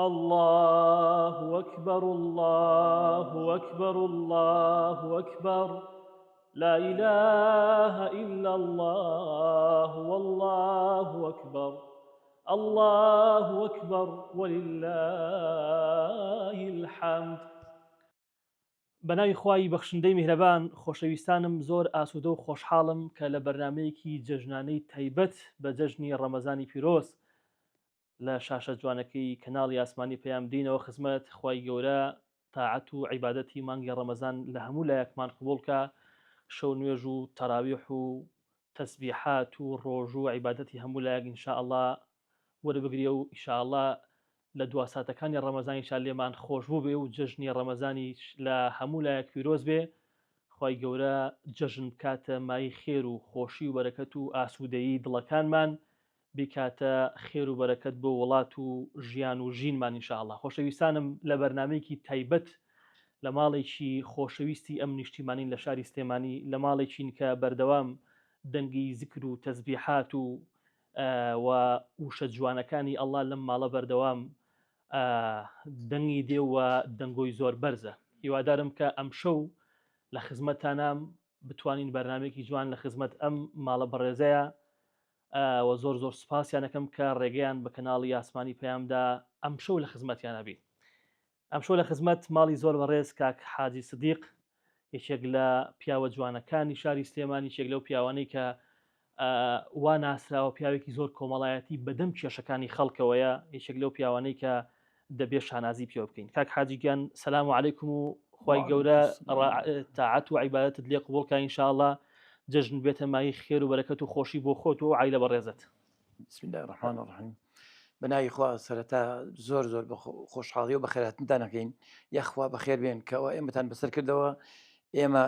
اللە اکبر اللە اکبر اللە اکبر لا الە الا اللە واللە اکبر اللە اکبر وللە الحمد. بەناوی خوای بەخشندەی میهرەبان خۆشەویستانم زۆر ئاسوودە و خۆشحاڵم کە لە بەرنامەیەکی جەژنانەی تایبەت بە جەژنی ڕەمەزانی پیرۆز لە شاشە جوانەکەی کەناڵی ئاسمانی پەیام دێینەوە خزمەت خوای گەورە تاعەت و عیبادەتی مانگی ڕەمەزان لە هەموو لایەکمان قبوڵ کا شەو نوێژ و تەراویح و تەسبیحات و ڕۆژوو و عیبادەتی هەموو لایەک ان شاء اللە وەربگرێ و ان شاء اللە لە دوا ساتەکانی ڕەمەزانیشا لێمان خۆشبوو بێ و جەژنی ڕەمەزانیش لە هەموو لایەک پیرۆز بێ خوای گەورە جەژن بکاتە مایەی خێر و خۆشی و بەرەکەت و ئاسوودەیی دڵەکانمان بیکاتە خێر و بەرەکەت بۆ وڵات و ژیان و ژینمان ان شاء اللە خۆشەویستانم لە بەرنامەیەکی تایبەت لە ماڵێکی خۆشەویستی ئەم نیشتیمانین لە شاری سلێمانی لە ماڵێکین کە بەردەوام دەنگی زکر و تەزبیحات و و وشە جوانەکانی ئەڵا لەم ماڵە بەردەوام دەنگی دێ و دەنگۆی زۆر بەرزە هیوادارم کە ئەمشەو لە خزمەتانام بتوانین بەرنمێکی جوان لە خزمەت ئەم ماڵە بەڕێزەیە وە زۆر زۆر سوپاسیان ئەکەم کە ڕێگەیان بە کەناڵی ئاسمانی پەیامدا ئەمشەو لە خزمەتیانە بین ئەمشەو لە خزمەت ماڵی زۆر بەڕێز کاک حاجی سدیق یەکێک لە پیاوە جوانەکانی شاری سلێمانی یەکێک لەو پیاوانەی کە وا ناسراوە پیاوێکی زۆر کۆمەڵایەتی بەدەم کێشەکانی خەڵکەوەیە یەکێک لەو پیاوانەی کە دەبێ شانازی پێوە بکەین کاک حاجی گیان سەلام و عەلەیکم و خوای گەورە تاعەت و عیبادەتت لێ قبوڵ کا ئینشاءاللە جەژن بێتە مایەی خێر و بەرەکەت و خۆشی بۆ خۆت و عایلە بەڕێزت. بسم الله الرحمن الرحیم بەناوی خوا سەرەتا زۆر زۆر بە خۆشحاڵی و بەخێرهاتنتان ئەکەین یاخوا بەخێر بێن کەەوە ئێمەتان بەسەر کردەوە ئێمە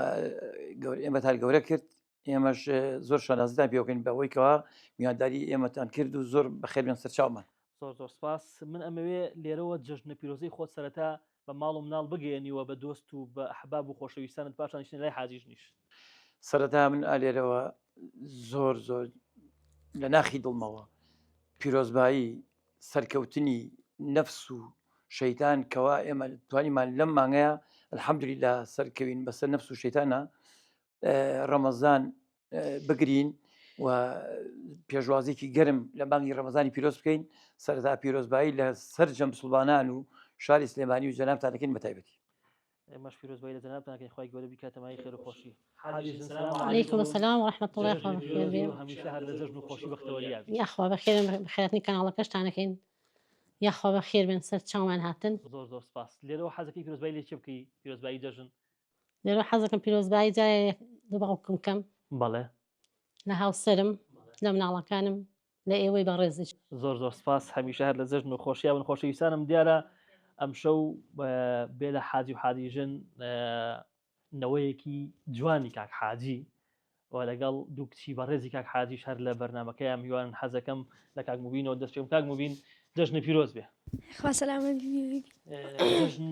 ئێمەتان گەورە کرد ئێمەش زۆر شانازیتان پێوەکەین بەوەی کەوا میوانداری ئێمەتان کرد و زۆر بەخێر بێن سەرچاومان. زۆر زۆر سپاس من ئەمەوێ لێرەوە جەژنە پیرۆزەی خۆت سەرەتا بە ماڵ و مناڵ بگەیەنی و بە دۆست و بە ئەحباب و خۆشەویستانت پاشان ئیشنە لای حاجی ژنیش. سەرەتا من ئالێرەوە زۆر زۆر لە ناخی دڵمەوە پیرۆزبایی سەرکەوتنی نەفس و شەیتان کەوا ئێمە توانیمان لەم مانگەیە الحەمدللە سەرکەوین بەسەر نەفس و شەیتانە ڕەمەزان بگرین و پێشوازێکی گەرم لە مانگی ڕەمەزانی پیرۆز بکەین سەرەتا پیرۆزبایی لە سەرجەم مسوڵمانان و شاری سلێمانی و جەنابتان دەکەین بە تایبەتی. ئێمەش پیرۆزبایی لە جەنابتان دەکەین خوای گەورە بیکاتە مایەی خێر و خۆشی. علیکم السلام و رحمة الله خوا بەخێر بێ هەمیشە هەر لە جەژن و خۆشی بەختەوەریا بی. یاخوا بەخێر بێن بەخێرهاتنی کەناڵەکەشتان ئەکەین یاخوا بەخێر بێن سەر چاومان هاتن. زۆر زۆر سپاس. لێرەوە حەزەکەی پیرۆزبایی لێ کێ بکەی پیرۆزبایی جەژن؟ لێرە حەزەکەم پیرۆزبایی جارێ لە باوکم کەم. بەڵێ. لە هاوسەرم، لە مناڵەکانم، لە ئێوەی بەڕێزیش. زۆر زۆر سپاس هەمیشە هەر لە جەژن و خۆشیا بن خۆشەویستانم دیارە ئەمشەو بێ لە حاجی و حاجی ژن نەوەیەکی جوانی کاک حاجی و لەگەڵ دوو کچی بەڕێزی کاک حاجیش هەر لە بەرنامەکەیان میوانن حەزەکەم لە کاک موبینەوە دەست پێ بکەم کاک موبین جەژنە پیرۆز بێ. خوا سەلامەت بی. جەژن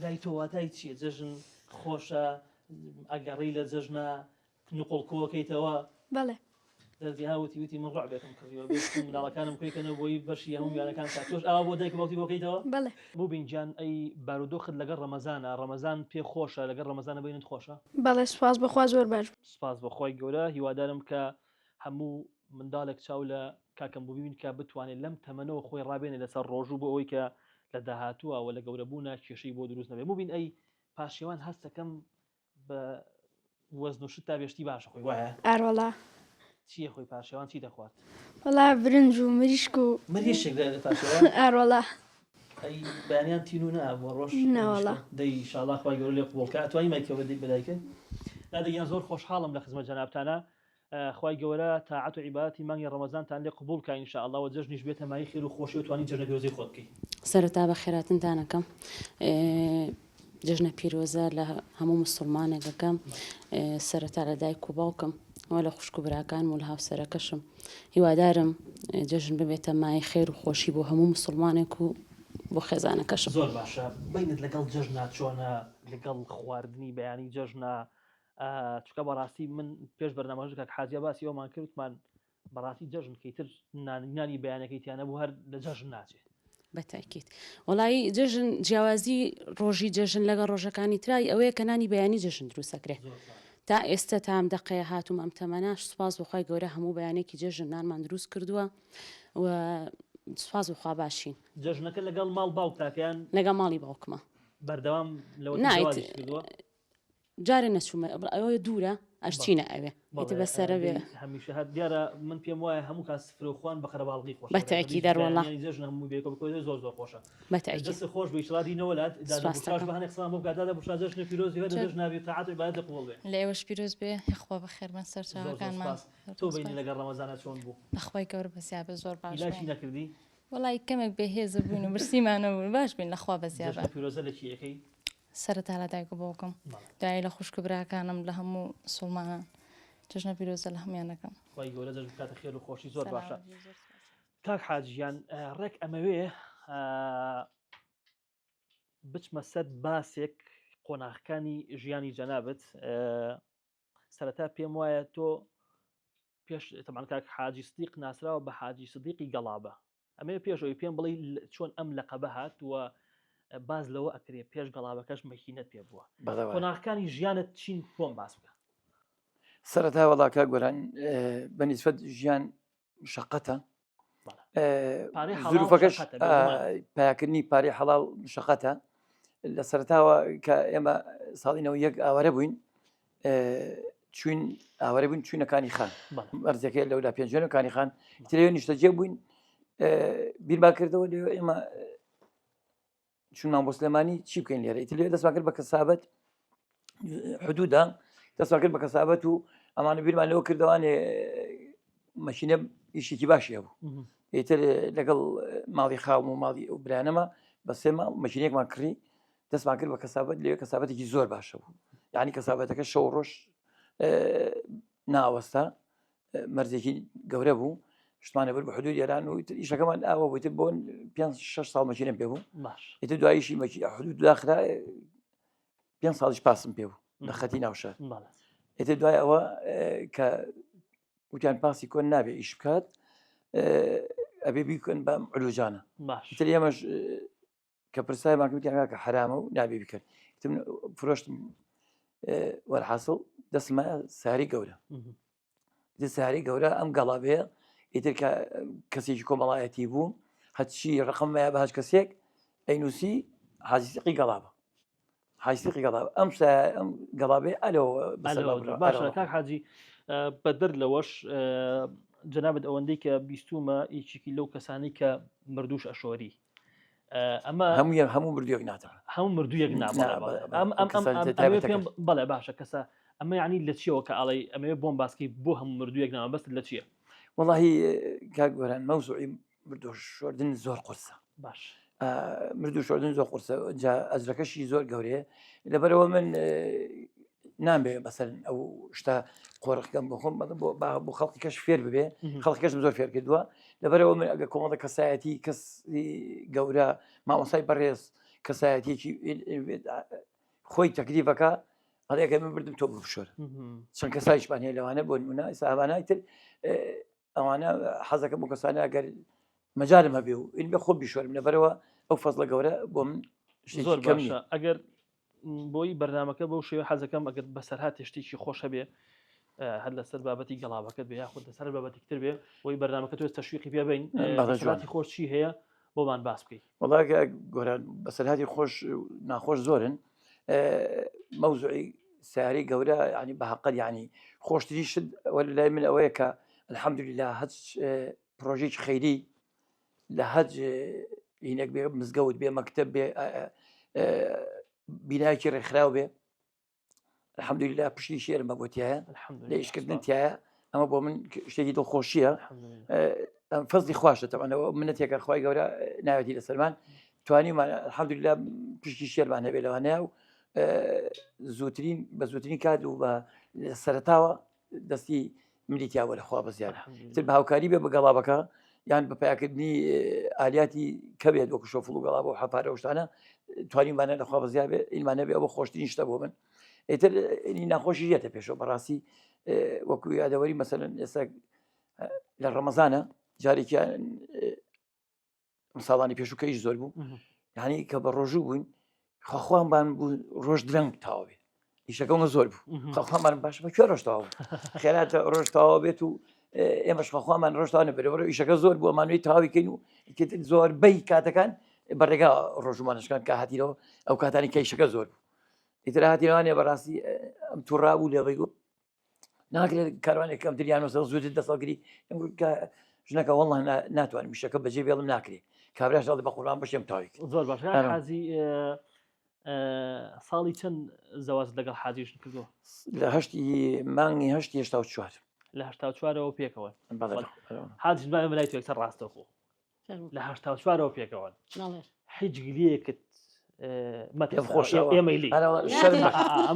لای تۆ واتای چییە؟ جەژن خۆشە ئەگەڕی لە جەژنە نقڵ کۆکەیتەوە؟ بەڵێ. دەردی ها وتی وتی من ڕعبێکم کڕیوە بێ مناڵەکانم کوێکەنەوە بۆی بەشی هەموو میوانەکان کا تۆش ئاوا بۆ دایک و باوکی بۆکەیتەوە؟ بەڵێ. موبین گیان ئەی بارودۆخت لەگەڵ ڕەمەزانە ڕەمەزان پێ خۆشە لەگەڵ ڕەمەزانە بەینت خۆشە؟ بەڵێ سوپاس بۆ خوا زۆر باش. سوپاس بۆ خوای گەورە هیوادارم کە هەموو منداڵێک چاو لە کاکە موبین کە بتوانێت لەم تەمەنەوە خۆی ڕابێنێ لەسەر ڕۆژوو بۆ ئەوەی کە لە داهاتووە و لە گەورەبوونا کێشەی بۆ دروست نەبێ موبین ئەی پاشێوان هەستەکەم بە وەزن و شت تا بێشتی باشە خۆی وایە؟ ئاروەڵا. چییە خۆی پارشێوان چی دەخوارد؟ وەڵا برنج و مریشک و. مریشک لە پارشێوان؟ ئاروەڵا. ئەی بەیانیان تینوو نابووە ڕۆژ؟ نەوەڵا. دەی ئیشاڵا خوای گەورە لێ قبوڵ کا ئەتوانی مایکەوە بدەی بە دایکت؟ دادە گیان زۆر خۆشحاڵم لە خزمەت جەنابتانا خوای گەورە تاعەت و عیبادەتی مانگی ڕەمەزانتان لێ قبوڵ کا ان شاء اللە وە جەژنیش بێتە مایەی خێر و خۆشی و توانی جەژنە پیرۆزەی خۆت بکەی. سەرەتا بەخێراتنتان ئەکەم جەژنە پیرۆزە لە هەموو مسوڵمانێک ئەکەم سەرەتا لە دایک و باوکم و لە خوشک و براکانم و لە هاوسەرەکەشم هیوادارم جەژن ببێتە مایەی خێر و خۆشی بۆ هەموو مسوڵمانێک و بۆ خێزانەکەشم. زۆر باشە بەینت لەگەڵ جەژنا چۆنە لەگەڵ خواردنی بەیانی جەژنا چونکە بەڕاستی من پێش بەرنامەکەش کاک حاجیا باسی ئەومان کرد وتمان بەڕاستی جەژن کەی تر نانی بەیانەکەی تیانە بوو هەر لە جەژن ناچێ. بەتاکید وەڵایی جەژن جیاوازی ڕۆژی جەژن لەگەڵ ڕۆژەکانی ترای ئەوەیە کە نانی بەیانی جەژن دروستەکرێ تا ئێستا تام دەقەیە هاتووم ئەم تەمەناش سوپاس بۆ خوای گەورە هەموو بەیانێکی جەژن نانمان دروست کردووە و سوپاس بۆ خوا باشین. جەژنەکە لەگەڵ ماڵ باوکتاکە یان؟ لەگەڵ ماڵی باوکمە. بەردەوام لەوەتی زەواجیشت کردووە؟ جارێ نەچوومە ئەوێ دوورە ئەشچینە ئەوێ ئیتر بەسەرە بێ. هەمیشە هەر دیارە من پێم وایە هەموو کات سفرە و خوان بە قەرەباڵغی خۆشە بە تەئکید ئەروەڵا. بەیانیانی جەژن هەموو بێکەوە بکەوێت زۆر زۆر خۆشە. بە تەئکید. دەست خۆش بێ ئیشەڵا دینەوە لات دادە سپاست بوشراش دەکەم. بە هەنێ قسەمان بۆ بکات دادە بوشرا جەژنە پیرۆز بێ هەر لە جەژنا بی تاعەت و عیبادەت قبوڵ بێ. لە ئێوەش پیرۆز بێ یاخوا بەخێربێن زۆر زۆر سەرچاوەکانمان. سپاس. تۆ بینی لەگەڵ ڕەمەزانا چۆن بوو؟ لە خوای گەورە بەزیابێ زۆر باش هیلاکی بوو. نەکردی؟ وەڵای کەمێک بێ هێزە بووین و برسیمان نەبوو باش بووین لە خوا بەزیابە. جەژنە پیرۆزە لە کی ئەکەی؟ سەرەتا لە دایک و باوکم دوایی لە خوشک و براکانم لە هەموو مسوڵمانان جەژنە پیرۆزە لە هەموویان دەکەم. خوای گەورە جەژن بکاتە خێر و خۆشی زۆر باشە کاک حاجی گیان ڕێک ئەمەوێ بچمە سەر باسێک قۆناغەکانی ژیانی جەنابت سەرەتا پێم وایە تۆ پێش تەمان کاک حاجی سدیق ناسراوە بە حاجی سدیقی گەڵابە ئەمەوێ پێش ئەوەی پێم بڵێی چۆن ئەم لەقەبە هات و باس لەوە ئەکرێ پێش گەڵابەکەش مەکینەت پێ بووە بەڵێ وایە. قۆناغەکانی ژیانت چین بۆم باس بکە. سەرەتا وەڵا کاک گۆران بە نیسبەت ژیان شەقەتە بەڵێ. پارەی حەڵاڵ زروفەکەش شەقەتە، بێگومان. پاکردنی پارەی حەڵاڵ شەقەتە لە سەرەتاوە کە ئێمە ساڵی 91 ئاوارە بووین چوین ئاوارە بووین چوینەکانی خان مەرزەکەی لەولا پێنجوێن کانی خان ترێ نیشتەجێ بووین بیرمان کردەوە لێ ئێمە چونمان بۆ سلێمانی چی بکەین لێرە ئیتر لێ دەستمان کرد بە کەسابەت حدودا دەستمان کرد بە کەسابەت و ئەمانە بیرمان لەوە کردوانێ مەشینە ئیشێکی باشی هەبوو ئیتر لەگەڵ ماڵی خاوم و ماڵی ئەو برانەمە بە سێ ماڵ مەشینێکمان کڕی دەستمان کرد بە کەسابەت لەوێ کەسابەتێکی زۆر باشە بوو یعنی کەسابەتەکە شەو ڕۆژ ناوەستا مەرزێکی گەورە بوو شتمانە بر بە حدود ئێران و ئیشەکەمان ئاوە بوویتر بۆ پێ شش ساڵ مەکینم پێ بوو باش ئیتر دواییشی مەکی حدود داخرا پێ ساڵیش پاسم پێ بوو لە خەتی ناوشار ئیتر دوای ئەوە کە وتیان پاسی کۆن نابێ ئیش بکات ئەبێ بیکەن بە علوجانە تر ئێمەش کە پرسایمان وتیان کاکە حرامە و نابێ بکەن فرۆشتم وەرحاصل دەستمە ساری گەورە ساری گەورە ئەم گەڵابەیە ئیتر کە کەسێکی کۆمەڵایەتی بوو هەچی ڕقممەیە بە هەچ کەسێک ئەینوسی حاجیقی گەڵابە حاجیقی گەڵاب ئەم ئەم گەڵابێ ئەلۆ باشە کاک حاجی بەدەر لەوەش جەنابەت ئەوەندەی کە بیستومە یەکێکی لەو کەسانی کە مردوش ئەشۆری ئەمە هەموو هەموو مردوویەک ناتە هەموو مردوویەک نابڵێ بەڵێ باشە کەسە ئەمە ینی لە چیەوە کە ئاڵی ئەمەوێ بۆم باسکی بۆ هەموو مردوویەک نامە بەست لە چییە وەڵی کاک گۆران مەوزوعی مردوو شۆردن زۆر قورسە باش مردوو شۆردن زۆر قورسە جا ئەجرەکەشی زۆر گەورەیە لەبەرەوە من نامێ بەسەر ئەو شتا قۆرخکەم بۆ خۆم بەڵم بۆ بۆ خەڵکی کەش فێر ببێ خەڵکەشم زۆر فێر کردووە لەبەرەوە من ئەگە کۆمەڵە کەسایەتی کەسی گەورە مامۆسای بەڕێز کەسایەتیەکی خۆی تەکلیفەکە هەڵێکە من بردم تۆ بشۆر چەند کەسایشمان هەیە لەوانە بۆ نمونە ئێستا تر ئەوانە حەزەکە بۆ کەسانە ئەگەر مەجالم هەبێ و این بە خۆم بیشۆرم لەبەرەوە ئەو فەزڵە گەورە بۆ من زۆر کەم نییە ئەگەر بۆی بەرنمەکە بەو شێوە حەزەکەم ئەگەر بەسەرهات شتێکی خۆش هەبێ هەر لەسەر بابەتی گەڵابەکەت بێ یاخود لەسەر بابەتی تر بێ بۆی بەرنمەکە تۆ تەشویقی پێ بین بەسەرهاتی خۆش چی هەیە بۆمان باس بکەیت وەڵا گۆران بەسەرهاتی خۆش ناخۆش زۆرن مەوزوعی سیاری گەورە ینی بە حقەت ینی خۆشترین شت لای من ئەوەیە کە الحمدلله هەچ پرۆژێکی خەیری لە هەج هینێک بێ مزگەوت بێ مەکتب بێ بینایەکی ڕێکخراو بێ الحمدلله پشتی شێرمە بۆ تایە لە ئیشکردن تایە ئەمە بۆ من شتێکی دڵخۆشیە فەزلی خواشە تەوانەوە منەتێکە خی گەورە ناوێتی لە سەرمان توانیمان الحمدلله پشتی شێرمان هەبێ لەوانەیە و زووترین بە زووترین کات و بە سەرتاوە دەستی ملی تیاوە لە خوا بەزیاد تر بە هاوکاری بێ بە گەڵابەکە یان بە پیاکردنی ئالیاتی کەبێت وەکو شۆفڵ و گەڵابە و حەپارە شتانە توانیمانە لە خوا بەزیاد بێ ئیلمانە بێ ئەوە خۆشترین شتە بۆ من ئیتر ناخۆشی یەتە پێشەوە بەڕاستی وەکو یادەوەری مەسەلەن ئێستا لە ڕەمەزانە جارێکیان. ساڵانی پێشوو کە ئیش زۆر بوو یعنی کە بە ڕۆژوو بووین خواخوامان بوو ڕۆژ درەنگ تاوە بێت ئیشەکەمە زۆر بوو خواخوامان باش بە کوێ ڕۆژ تەواو خێرات ڕۆژ تەواو بێت و ئێمەش خواخوامان ڕۆژ تەواو نەبێت ئیشەکە زۆر بوو ئەمانوی تەواوی کەین و زۆر بەی کاتەکان بەڕێگا ڕۆژومانشکان کە هاتیرەوە ئەو کاتانی کە ئیشەکە زۆر بوو ئیتر هاتیرەوانێ بەڕاستی ئەم تووڕا بوو لێ بەیگوت ناکرێت کاروانێک کەم دریان و زووتر دەسەڵگری ژنەکە وەڵڵه ناتوانم میشەکە بەجێ بێڵم ناکرێت کابراش دەڵێ بە قوربان بەشێم تاوی زۆر باش حازی ساڵی چەند زەواج لەگەڵ حاجیش کردووە لە هەشتی مانگی هەشتی هێشتا و چوار لە هشتا چوارەوە پێکەوە حاجی با لای تۆ یەکسەر ڕاستەخۆ لە هشتا چوارەوە پێکەوەن هیچ گلیەکت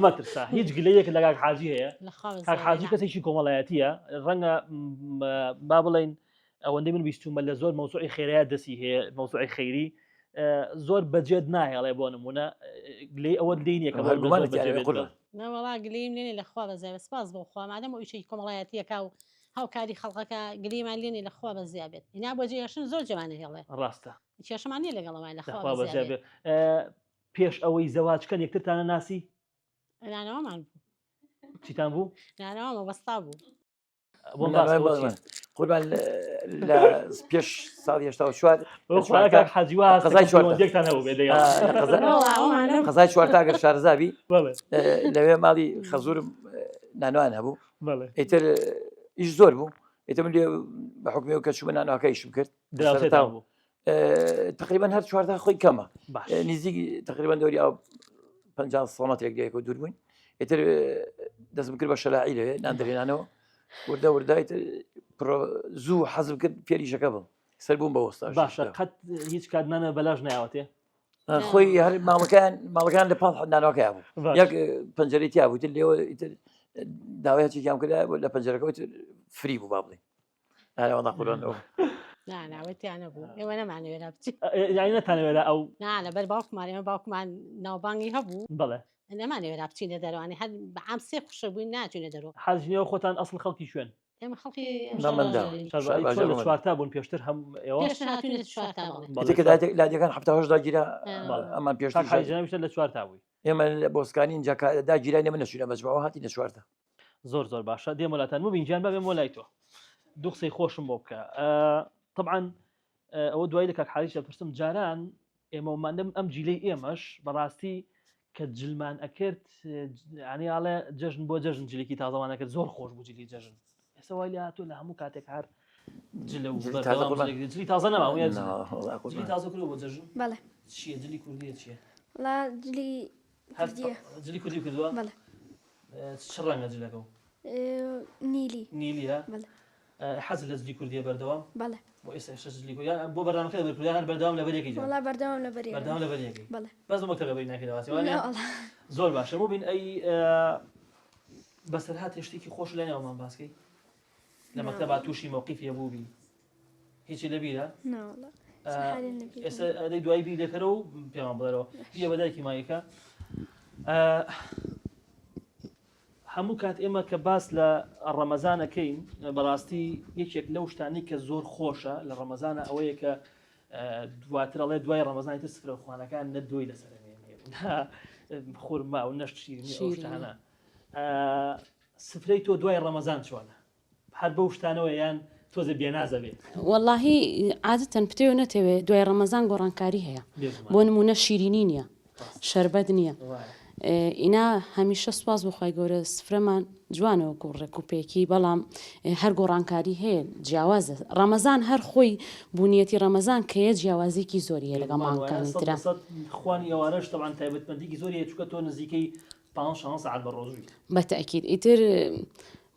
مەترسە هیچ گلەیەک لە کاک حاجی هەیە کاک حاجی کەسێکی کۆمەڵایەتیە ڕەنگە با بڵین ئەوەندەی من بیستومە لە زۆر مەوزوعی خێرایە دەسی هەیە مەوزوعی خەیری زۆر بەجێت ناهێڵێ بۆ نمونە گلەی ئەوە لێ نییە کە نەوەڵا گلیم لێنێ لە خوا بەزای سپاس بۆ خوا مادەم ئەو ئیشەی کۆمەڵایەتیەکە و هاوکاری خەڵکەکە گلیمان لێنێ لە خوا بەزیا بێت ئینا بۆ جێهێشتن زۆر جێمانە هێڵێ ڕاستە کێشەمان نییە لەگەڵ ئەوان لە خوا بەزیا بێت پێش ئەوەی زەواجکەن یەکترتانە ناسی نانەوەمان بوو چیتان بوو نانەوەمە وەستا بوو قوربان لە پێش ساڵی هێشتا و چوار قەزای چوار تاگەر شارزابی لەوێ ماڵی خەزورم نانوان هەبوو ئیتر ئیش زۆر بوو ئیتر من لێ بە حکومی کە چوومە نانواکە ئیشم کرد بوو تقریبا هەر چواردا خۆی کەمە نزیک تقریبا دەوری ئەو 50 سەمەترێک لەیەکەوە دوور بووین ئیتر دەستم کرد بە شەلاعی لەوێ نان دەهێنانەوە وردە وردای زوو حەزم کرد فێریشەکە بم سەر بووم بە وەستا باشە قەت هیچ کات نانە بەلاش ناوەتێ خۆی هەر ماڵەکان ماڵەکان لە پاڵ نانەکە بوو یەک پەنجەرەی تیا بوو تر لێوە ئیتر داوای هەچێکیان کرد لە پەنجەرەکەەوە فری بوو با بڵێ ئەوە قوربان ئەو ناوەتیانە بوو ئێوە نەمانەوێرا بچین یانی نەتانەوێرا ئەو نا لەبەر باوکمان ئێمە باوکمان ناوبانگی هەبوو بەڵێ نەمانەوێرا بچینە دەروانی هەر بە عام سێ خوشە بووین ناچوینە دەرەوە حاجنیەوە خۆتان ئەسڵ خەڵکی شوێن ئێمە خەڵکی چوارتا بوون پێشتر هەم ئێوە لادیەکان هەفتا داگیرا ئەمان پێشتر لە چوارتا بووی ئێمە بۆسکانی داگیرای نەمە نەچوینە مەجموعەوە هاتینە چوارتا زۆر زۆر باشە دێمە لاتان مبین گیان با بێمەوە لای تۆ دوو قسەی خۆشم بۆ بکە طبعا ئەوە دوایی لە کاک حالیش دەپرسم جاران ئێمەماندەم ئەم جیلەی ئێمەش بەڕاستی کە جلمان ئەکرد ینی ئاڵێ جەژن بۆ جەژن جلێکی تازەوانە کرد زۆر خۆش بوو جلی جەژن ئێستا وای لە هاتوو لە هەموو کاتێک هەر جلە و جلی تازە نەما جلی تازە کرد بۆ جەژن بەڵێ چییە جلی کوردیە چییە جلی جلی کوردی کردووە بەڵێ چ ڕەنگە جلەکە و نیلی نیلیە حەز لە جلی کوردیە بەردەوام بەڵێ بۆ ئێستا شەش جلی کوردیان بۆ بەرنامەکە لەبەر کوردیان هەر بەردەوام لەبەر یەکەی وەڵا بەردەوام لەبەر یەکەم بەردەوام لەبەر یەکەی بەڵێ بەس بۆ مەکتەب لەبەری ناکەی دەواسی وانە زۆر باشە موبین ئەی بەسەرهاتێ شتێکی خۆش لای ناومان باسکەی لە مەکتەبا تووشی مەوقیفی هەبووبی هیچی لەبیرە ئێستا ئەدەی دوای بیر لێکەرەوە و پێمان بڵێرەوە بیە بە دایکی مایکە هەموو کات ئێمە کە باس لە ڕەمەزانەکەین بەڕاستی یەکێک لەو شتانی کە زۆر خۆشە لە ڕەمەزانە ئەوەیە کە دواتر ئەڵێ دوای ڕەمەزانی تر سفرە خوانەکان نە دوی لەسەر خورما و نەشت شیرینی ئەو شتانە سفرەی تۆ دوای ڕەمەزان چۆنە هەر بەو شتانەوە یان تۆزێ بێناز ئەبێ؟ وەڵاهی عادەتەن بتەوێ نەتەوێ دوای ڕەمەزان گۆڕانکاری هەیە بۆ نمونە شیرینی نییە شەربەت نییە ئینا هەمیشە سوپاس بۆ خوای گەورە سفرەمان جوانە وەکو ڕێک و پێکی بەڵام هەر گۆڕانکاری هەیە جیاوازە ڕەمەزان هەر خۆی بوونیەتی ڕەمەزان کەیە جیاوازیکی زۆری هەیە لەگەڵ مانگەکانی ترا خوانی ئێوارەش تەبعەن تایبەتمەندیکی زۆری هەیە چونکە تۆ نزیکەی پانزە شانزە سەعات بە ڕۆژوویت. بە تەئکید ئیتر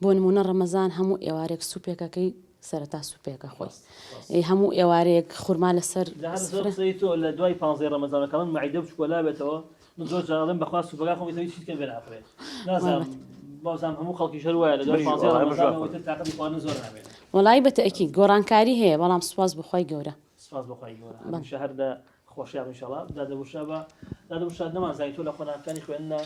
بۆ نموونە ڕەمەزان هەموو ئێوارێک سوپێکەکەی سەرەتا سوپێکە خۆی هەموو ئێوارەیەک خورما لەسەر جا هەر زۆر قسەی تۆ لە دوای پانزەی ڕەمەزانەوە کە ئەڵێن مەعیدە بچووکە لابێتەوە من زۆر جار ئەڵێم بەخوا سوپەکە خۆم ئیتر هیچ کەم پێ ناخورێ نازانم بازم هەموو خەڵکیش هەر وایە لە دوای پانزەی ڕەمەزانەوە ئیتر تاقەتی خواردن زۆر نامێنێ. وەڵایی بە تەئکید گۆڕانکاری هەیە بەڵام سوپاس بۆ خوای گەورە. سوپاس بۆ خوای گەورە هەمیشە هەر لە خۆشیان بن ئینشاڵا. دادە بوشرا بە دادە بوشرا نەمانزانی تۆ لە قۆناغەکانی خوێندنە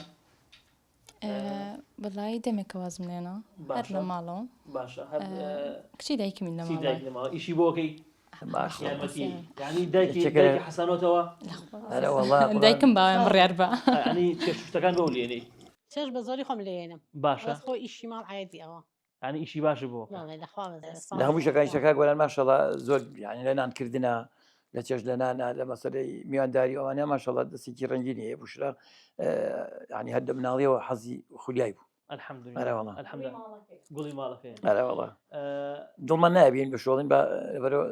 وەڵایی دەمێکە وازم لێنا هەر لە ماڵەوە باشە هەر کچی دایکمی لە ماڵ ئیشی بۆکەی؟ باش یارمەتی یعنی دایکی یەکێکە دایکی حەسانۆتەوە ئەرە وەڵا قوربان. دایکم باوەیان بڕیار بە یعنی چێشت و شتەکان بەو لێنەی چێژ بە زۆری خۆم لێنم باشە بەس خۆ ئیشی ماڵ عادی ئەوە یعنی ئیشی باشی بۆ بەڵێ لەخوا بەزێ لە هەموو شەکان شەکا گۆران ماشەڵا زۆر یعنی لە نان کردنا لە چێژ لە نانە لە مەسەلەی میوانداری ئەوانە ماشەڵا دەستێکی ڕەنگینی هەیە بوشرا یعنی هەر لە مناڵیەوە حەزی خولیای بوو الحمدلله ئەرە وەڵا الحمدلله گوڵی ماڵەکەی ئەرە وەڵا دڵمان نابین بشۆڵین بە لەبەرەوە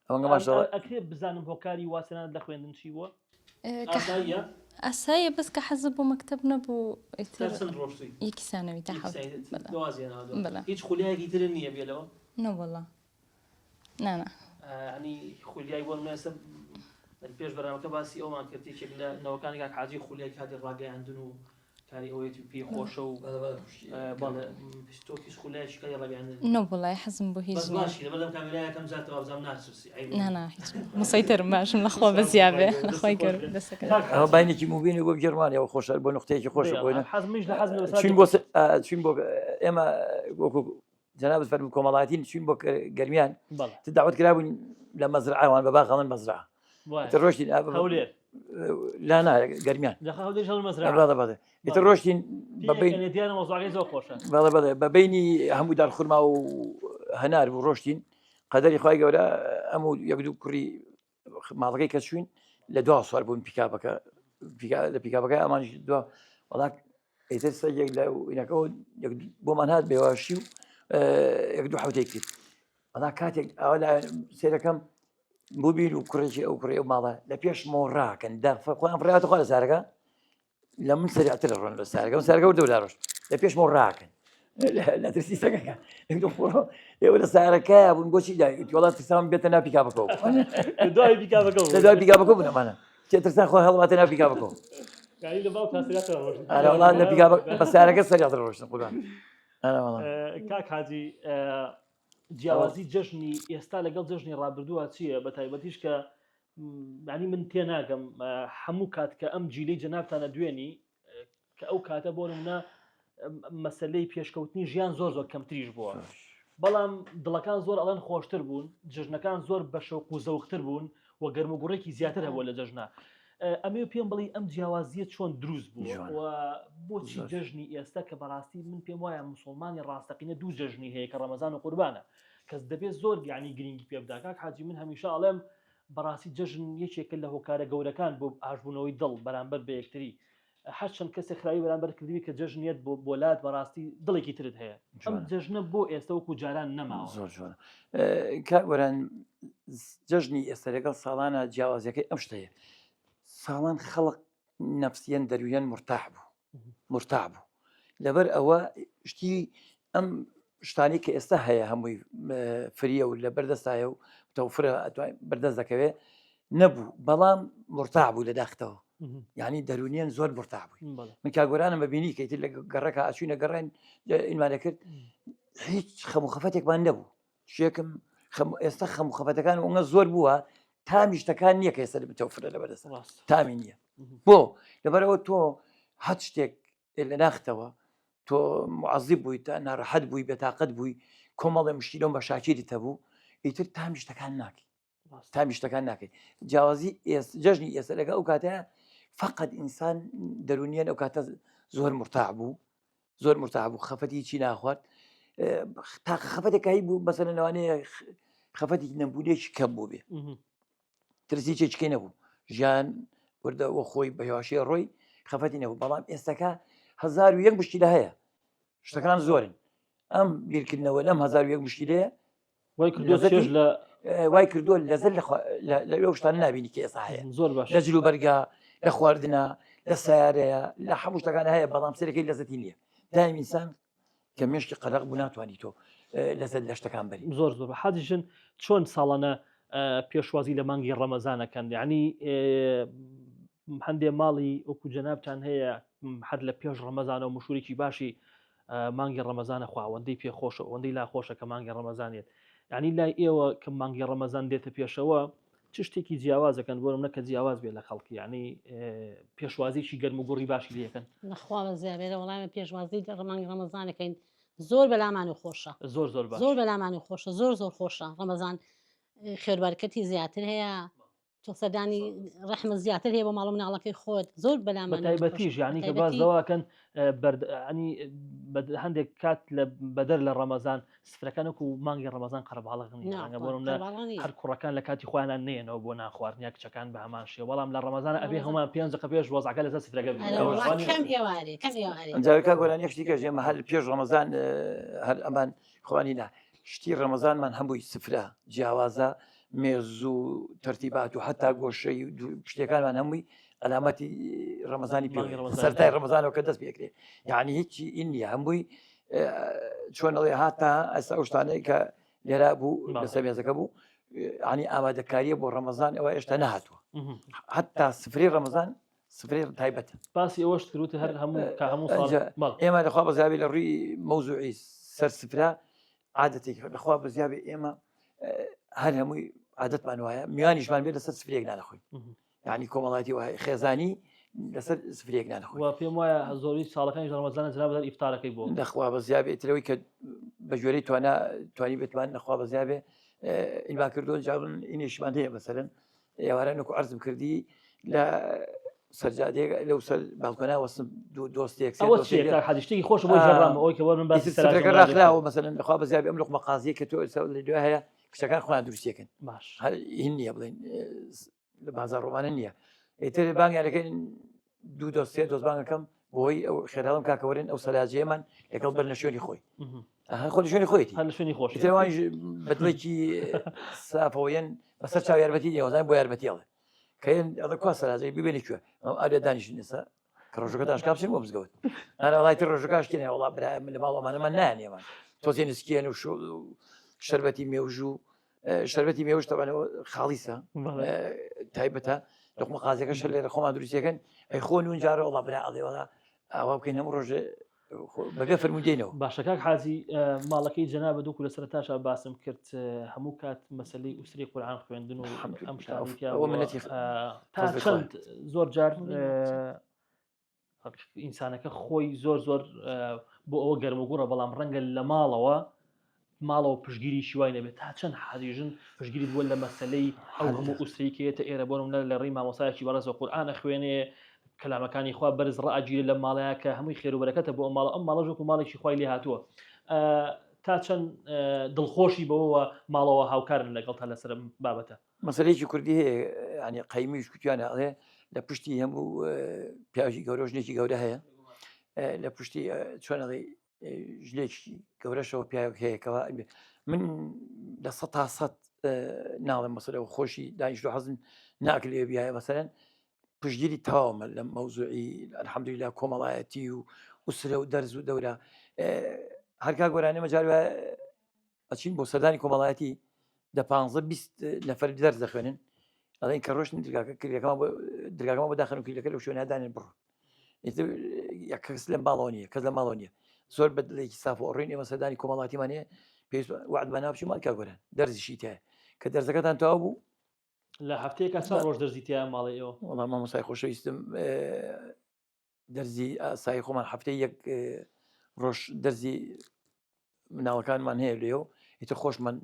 ئەوەنگە ماشەڵا ئەکرێ بزانم هۆکاری واسنان لە خوێندن چی بووە کە ئاساییە ئاساییە بەس کە حەزم بۆ مەکتەب نەبوو تا ئیتر چەند ڕۆشتووی یەکی سانەوی تا حەوت بەڵێ دوازیان هاتووە بەڵێ هیچ خولیایەکی تر نییە بێ لەوە نەوەڵا نا نا ینی خولیای بۆ نمونە ئێستا پێش بەرنامەکە باسی ئەومان کرد یەکێک لە نەوەکانی کاک حاجی خولیای کاری ڕاگەیاندن و کاری ئەوەیەتی و پێی خۆشە و بەڵێ تۆ هیچ خولیایەکی کاری ڕاگەیاندن نەوەڵای حەزم بۆ هیچ بەس نییە باشی لەبەردەم کامێرا یەکەم جار تەوابزانم ناترسی عەیب نا نییە. نا هیچ مسەیتەرم باشم لەخوا بەزیا بێ لەخوای گەورە دەستەکەت کاک ئەوە حاجی باینێکی موبینی بۆ گەرمانەوە خۆشە بۆ نقطەیەکی خۆشە بۆ حەزمیش لە حەزم لە چین بۆ چین بۆ ئێمە وەکو جەنابت فەرموو کۆمەڵایەتین چوین بۆ گەرمیان تە داوت کرابوون لە مەزرعوان بە باخەڵن مەزرع تە ڕۆشتین هەولێر لا نا گەرمیان ئیتر ڕۆشتین بەڵێ بەڵێ بە بینی هەموو دار خورما و هەنار بوو ڕۆشتین قەدەری خوای گەورە ئەم و یەک دوو کوڕی ماڵەکەی کە چوین لە دوا سوار بوون پیکابەکە لە پیکابەکە ئەمانش دوا وڵات ئیتر سەگێک لە ئینەکەەوە بۆمان هات بێواشی و یەک دوو حوتێک کرد وەڵا کاتێک ئەوە لە سێرەکەم ببین و کوڕێکی ئەو کوڕی ئەو ماڵە لە پێش مۆڕاکەن دا خۆیان فڕاتە خوا لە سارەکە لە من سەریعتر ڕۆن لە سارەکە و سارەکە وردە ڕۆشت لە پێش مۆڕاکەن لە ترسی سەگەکە ئێوە لە سارەکە بوون بۆچی وڵات ترسان بێتە ناو پیکابەکەەوە دوای پیکابەکە لە دوای پیکابەکە بوون ئەمانە چێ ترسان خۆ هەڵباتە ناو پیکابەکەەوە وڵات لە پیکابە بە سارەکە سەریعتر ڕۆشتن قوربان کاک حاجی جیاوازی جەژنی ئێستا لەگەڵ جەژنی ڕابردووە چییە بە تایبەتیش کە ینی من تێناگەم هەموو کات کە ئەم جیلی جەنابتانە دوێنی کە ئەو کاتە بۆ نمونە مەسلەی پێشکەوتنی ژیان زۆر زۆر کەمتریش بووە بەڵام دڵەکان زۆر ئەڵەن خۆشتر بوون جژنەکان زۆر بە شەوق و زەوقتر بوون و گەرم و گوڕێکی زیاتر هەبووە لە جەژنە ئەمێ پێم بڵی ئەم جیاوازیە چۆن دروست بوو و بۆچی جەژنی ئێستا کە بەڕاستی من پێم وایە مسلمانی ڕاستەقینە دوو جەژنی هەیە کە ڕەمەزان و قوربانە کەس دەبێت زۆر گیانی گرنگی پێ بدات کاک حاجی من هەمیشە ئەڵێم بەڕاستی جەژن یەکێکە لە هۆکارە گەورەکان بۆ ئاشبوونەوەی دڵ بەرامبەر بە یەکتری هەرچەند کەسێک خراوی بەرامبەر کردوی کە جەژنیت بۆ بۆلات بەڕاستی دڵێکی ترت هەیە ئەم جەژنە بۆ ئێستا وەکو جاران نەماوە زۆر جوانە کاک گۆران جەژنی ئێستا لەگەڵ ساڵانە جیاوازیەکەی ئەم شتەیە ساڵان خەڵک نەفسیەن دەرویەن مرتاح بوو مرتاح بوو لەبەر ئەوە شتی ئەم شتانی کە ئێستا هەیە هەمووی فریە و لە بەردەستایە و تەوفرە بەردەست دەکەوێت نەبوو بەڵام مرتاح بوو لە داختەوە یعنی دەرونیان زۆر مرتاح بووی من کاگۆرانم بەبینی کەیتر لە گەڕەکە ئەچوینە گەڕێن ئینمان دەکرد هیچ خەم و خەفەتێکمان نەبوو شێکم خەم ئێستا خەم و خەفەتەکان ئەوە زۆر بووە تامی شتەکان نییە کە ئێستا بتەوفرە لە بەدەست تامی نییە بۆ لەبەرەوە تۆ هەر شتێک لە ناختەوە تۆ معزیب بووی تا ناڕەحەت بووی بێتاقەت بووی کۆمەڵێ مشکیلە و مەشاکیرت هەبوو ئیتر تامی شتەکان ناکەی تامی شتەکان ناکەی جیاوازی جەژنی ئێستا لەگە ئەو کاتە فقط ئینسان دەرونیان ئەو کاتە زۆر مرتاح بوو زۆر مرتاح بوو خەفەتی چی ناخوارد تاقە خەفەتێک هەی بوو مەسەلەن لەوانەیە خەفەتی نەبوونێکی کەم بوو بێ ترسی چێچکەی نەبوو ژیان وردە وە خۆی بە هێواشی ڕۆی خەفەتی نەبوو بەڵام ئێستاکە 1001 مشکلە هەیە شتەکان زۆرن ئەم بیرکردنەوە لەم 1001 مشکلەیە وای کردووە چێژ لە وای کردووە لەزەر لە لەو شتان نبینی کە ئێستا هەیە زۆر باش لە جل و بەرگا لە خواردنە لە سیارەیە لە هەموو شتەکان هەیە بەڵام سەرەکەی لەزەتی نییە دایم ئینسان کە مێشکی قەرەق بوو ناتوانانی تۆ لەزەت لە شتەکان بەری زۆر زۆر حاجی ژن چۆن ساڵانە پێشوازی لە مانگی ڕەمەزانەکەن یعنی هەندێ ماڵی وەکو جەنابتان هەیە هەر لە پێش ڕەمەزانەوە مشورێکی باشی مانگی ڕەمەزانە خوا ئەوەندەی پێ خۆشە ئەوەندەی لا خۆشە کە مانگی ڕەمەزانێت یعنی لای ئێوە کە مانگی ڕەمەزان دێتە پێشەوە چ شتێکی جیاوازەکەن بۆ منە کە جیاواز بێ لە خەڵکی یعنی پێشوازیی گەرم و گوڕی باشی لەکەن نەخوا بە زیابێرە وەڵامە پێشوازی ڕمانگی ڕەمەزانەکەین زۆر بەلامان و خۆشە زۆر زۆر زۆر بەلامان و خۆشە زۆر زۆر خۆشە ڕەمەزان. خێربەرکەتی زیاتر هەیە تۆ سەردانی ڕەحمە زیاتر هەیە بۆ ماڵ و مناڵەکەی خۆت زۆر بەلامان بەتایبەتیش یعنی کە باس لەوەکەن ینی هەندێک کات لە بەدەر لە ڕەمەزان سفرەکان وەکو مانگی ڕەمەزان قەرەباڵغ نییە ڕەنگە بۆ نمونە هەر کوڕەکان لە کاتی خۆیانان نێنەوە بۆ نان خواردن یا کچەکان بە هەمان شێوە بەڵام لە ڕەمەزان ئەبێ هەمان پێنج دقە پێش وەزعەکە لەسەر سفرەکە بێت. کەم ئێوارێ کەم ئێوارێ ئەمجارە کاک گۆران یەک شتی کەش ئێمە هەر پێش ڕەمەزان هەر ئەمان خوانی نا شتی ڕەمەزانمان هەمووی سفرە جیاوازە مێز و تەرتیبات و حتا گۆشەی شتەکانمان هەمووی ئەلامەتی ڕەمەزانی پێ سەرای ڕەمەزانەوە کە دەست پێکرێ یعنی هیچی ئین نیە هەمووی چۆن ئەڵێ هاتا ئەستا ئەو شتانەی کە لێرا بوو لەسەر مێزەکە بوو ینی ئامادەکاریە بۆ ڕەمەزان ئەوە هێشتا نەهاتووە حتا سفری ڕەمەزان سفری تایبەتە باسی ئەوەش کردوت هەر هەموو کە هەموو ئێمە لەخوا بەزیابی لە ڕووی مەوزوعی سەر سفرە عادەتێک لەخوا بەزیابی ئێمە هەر هەمووی عادەتمان وایە میوانیشمان بێت لەسەر سفرێک نانەخۆین یعنی کۆمەڵاتی وایە خێزانی لەسەر سفرێک نان خۆی پێم وایە زۆری ساڵەکانی ڕەمەزانە جناب دەر ئیفتارەکەی بۆ نەخوا بە زیابێ ترەوەی کە بە گوێرەی توانا توانی بتوان نەخوا بە زیابێ ئینما کردو جابن ئینیشمان هەیە مەسەرن ئێوارە نکو عەرزم کردی لە سەرجادێک لەو سەر بالکۆنا وەسم دۆستێک حەدیشتێکی خۆش بۆ جێڕام ئەوەی کە وەرم باسی سەرەکە ڕاخراوە مەسەلەن لەخوا بە زیابێ ئەم لقمە قازیە کە تۆ لە دوای هەیە کچەکان خۆیان دروستیەکەن باش هەر هین نییە بڵێن لە بازار ڕۆمانە نییە ئیتر بانگیانەکەین دوو دۆست سێ دۆست بانگەکەم بۆی ئەو خێراڵم کاکەوەرن ئەو سەلاجەیەمان لەگەڵ بەر لە شوێنی خۆی خۆ لە شوێنی خۆیەتی هەر لە شوێنی خۆش ئیتر بە دڵێکی سافەوەیەن بەسەر چاو یارمەتی دێوەزان بۆ یارمەتی ئەڵێ کە ئەڵێ کوا سەلاجەی ببێنی کوێ ئەو ئارێ دانیشتن ئێستا کە ڕۆژەکە داشکا بچین بۆ مزگەوت ئەرا وڵای تر ڕۆژەکە شتێنێ وڵا برا من لە ماڵ ئەمانەمان نایانێمان تۆزێ نسکێن و شۆ شەربەتی مێوژ و شەربەتی مێوژ تەبانەوە خاڵیسە تایبەتە لقمە قازەکە شەر لێرە خۆمان دروستەکەن ئەی خۆ نون جارە وڵا برا ئەڵێ وڵا ئاوا بکەین هەموو ڕۆژێ بەبێ فەرموودەینەوە. باشە کاک حاجی ماڵەکەی جەنابت وەکو لە سەرەتاشا باسم کرد هەموو کات مەسەلەی ئوسری قورئان خوێندن و ئەم شتانەی تیا ئەوە منەتی تا چەند زۆر جار ئینسانەکە خۆی زۆر زۆر بۆ ئەوە گەرموگوڕە بەڵام ڕەنگە لە ماڵەوە ماڵەوە پشگیری شیوای نەبێت تا چەند حاجی ژن پشگیری بووە لە مەسلەی ئەو هەموو ئوسرەی کە یەتە ئێرە بۆ نمونە لە ڕێی مامۆسایەکی بەڕێزەوە قورئان ئەخوێنێ کەلامەکانی خوا بەرز ڕائەگیرێ لەم ماڵەیە کە هەمووی خێر و بەرەکەتە بۆ ئەم ماڵە ئەم ماڵەش وەکو ماڵێکی خوای لێ هاتووە تا چەند دڵخۆشی بەوەوە ماڵەوە هاوکارن لەگەڵ تا لەسەر ئەم بابەتە مەسەلەیەکی کوردی هەیە ینی قەیمیش کوتیانە ئەڵێ لە پشتی هەموو پیاوی گەورە ژنێکی گەورە هەیە لە پشتی چۆن ئەڵێ ژنێکی گەورەشەوە پیاوێک هەیە کەوا من لە سە تا سە ناڵێم مەسەرەوە خۆشی دانیشت و حەزم ناکرێ بیایە مەسەرەن پشتگیری تەواومە لە مەوزوعی الحەمدلله کۆمەڵایەتی و ئوسرە و دەرز و دەورە هەرکا گۆرانی مەجار ئەچین بۆ سەردانی کۆمەڵایەتی دە پ 20 نەفەر دەرز دەخوێنن ئەڵێن کە ڕۆشتن درگاکە کردەکەمان بۆ درگاکەمان بۆ داخن و کلیلەکە لەو شوێنە دانێن بڕۆن ئیتر یەک کەس لەم ماڵەوە نییە کەس لە ماڵەوە نییە زۆر بە دڵێکی ساف و ڕوین ئێمە سەردانی کۆمەڵاتیمان هەیە پێویست وعدمان ناوچی ماڵ کاک گۆران دەرزیشی تایە کە دەرزەکەتان تەواو بوو لە هەفتەیەکە چەند ڕۆژ دەرزی تیا ماڵی ئێوە وەڵام مامۆستای خۆشەویستم دەرزی ئاسایی خۆمان هەفتەی یەک ڕۆژ دەرزی مناڵەکانمان هەیە لێ و ئیتر خۆشمان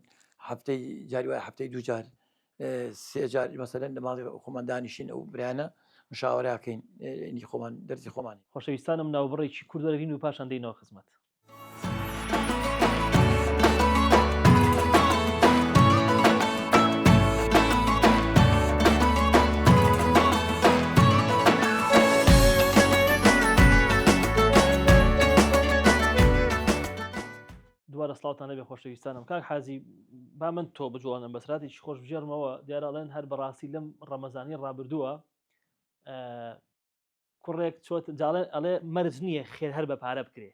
هەفتەی جاری وایە هەفتەی دوو جار سێ جار مەسەلەن لە ماڵی خۆمان دانیشین ئەو برانە مشاوەراکەین ینی خۆمان دەرزی خۆمان خۆشەویستانم ناوبڕێکی کورد وەرەگرین و پاشان دێینەوە خزمەت. دووارە سڵاوتان لەبێ خۆشەویستانم کاک حازی با من تۆ بجوڵێنم بەسراتێکی خۆش بژێرمەوە دیارە ئەڵێن هەر بەڕاستی لەم ڕەمەزانی ڕابردووە کوڕێک چۆت جاڵێ ئەڵێ مەرج نییە خێر هەر بە پارە بکرێ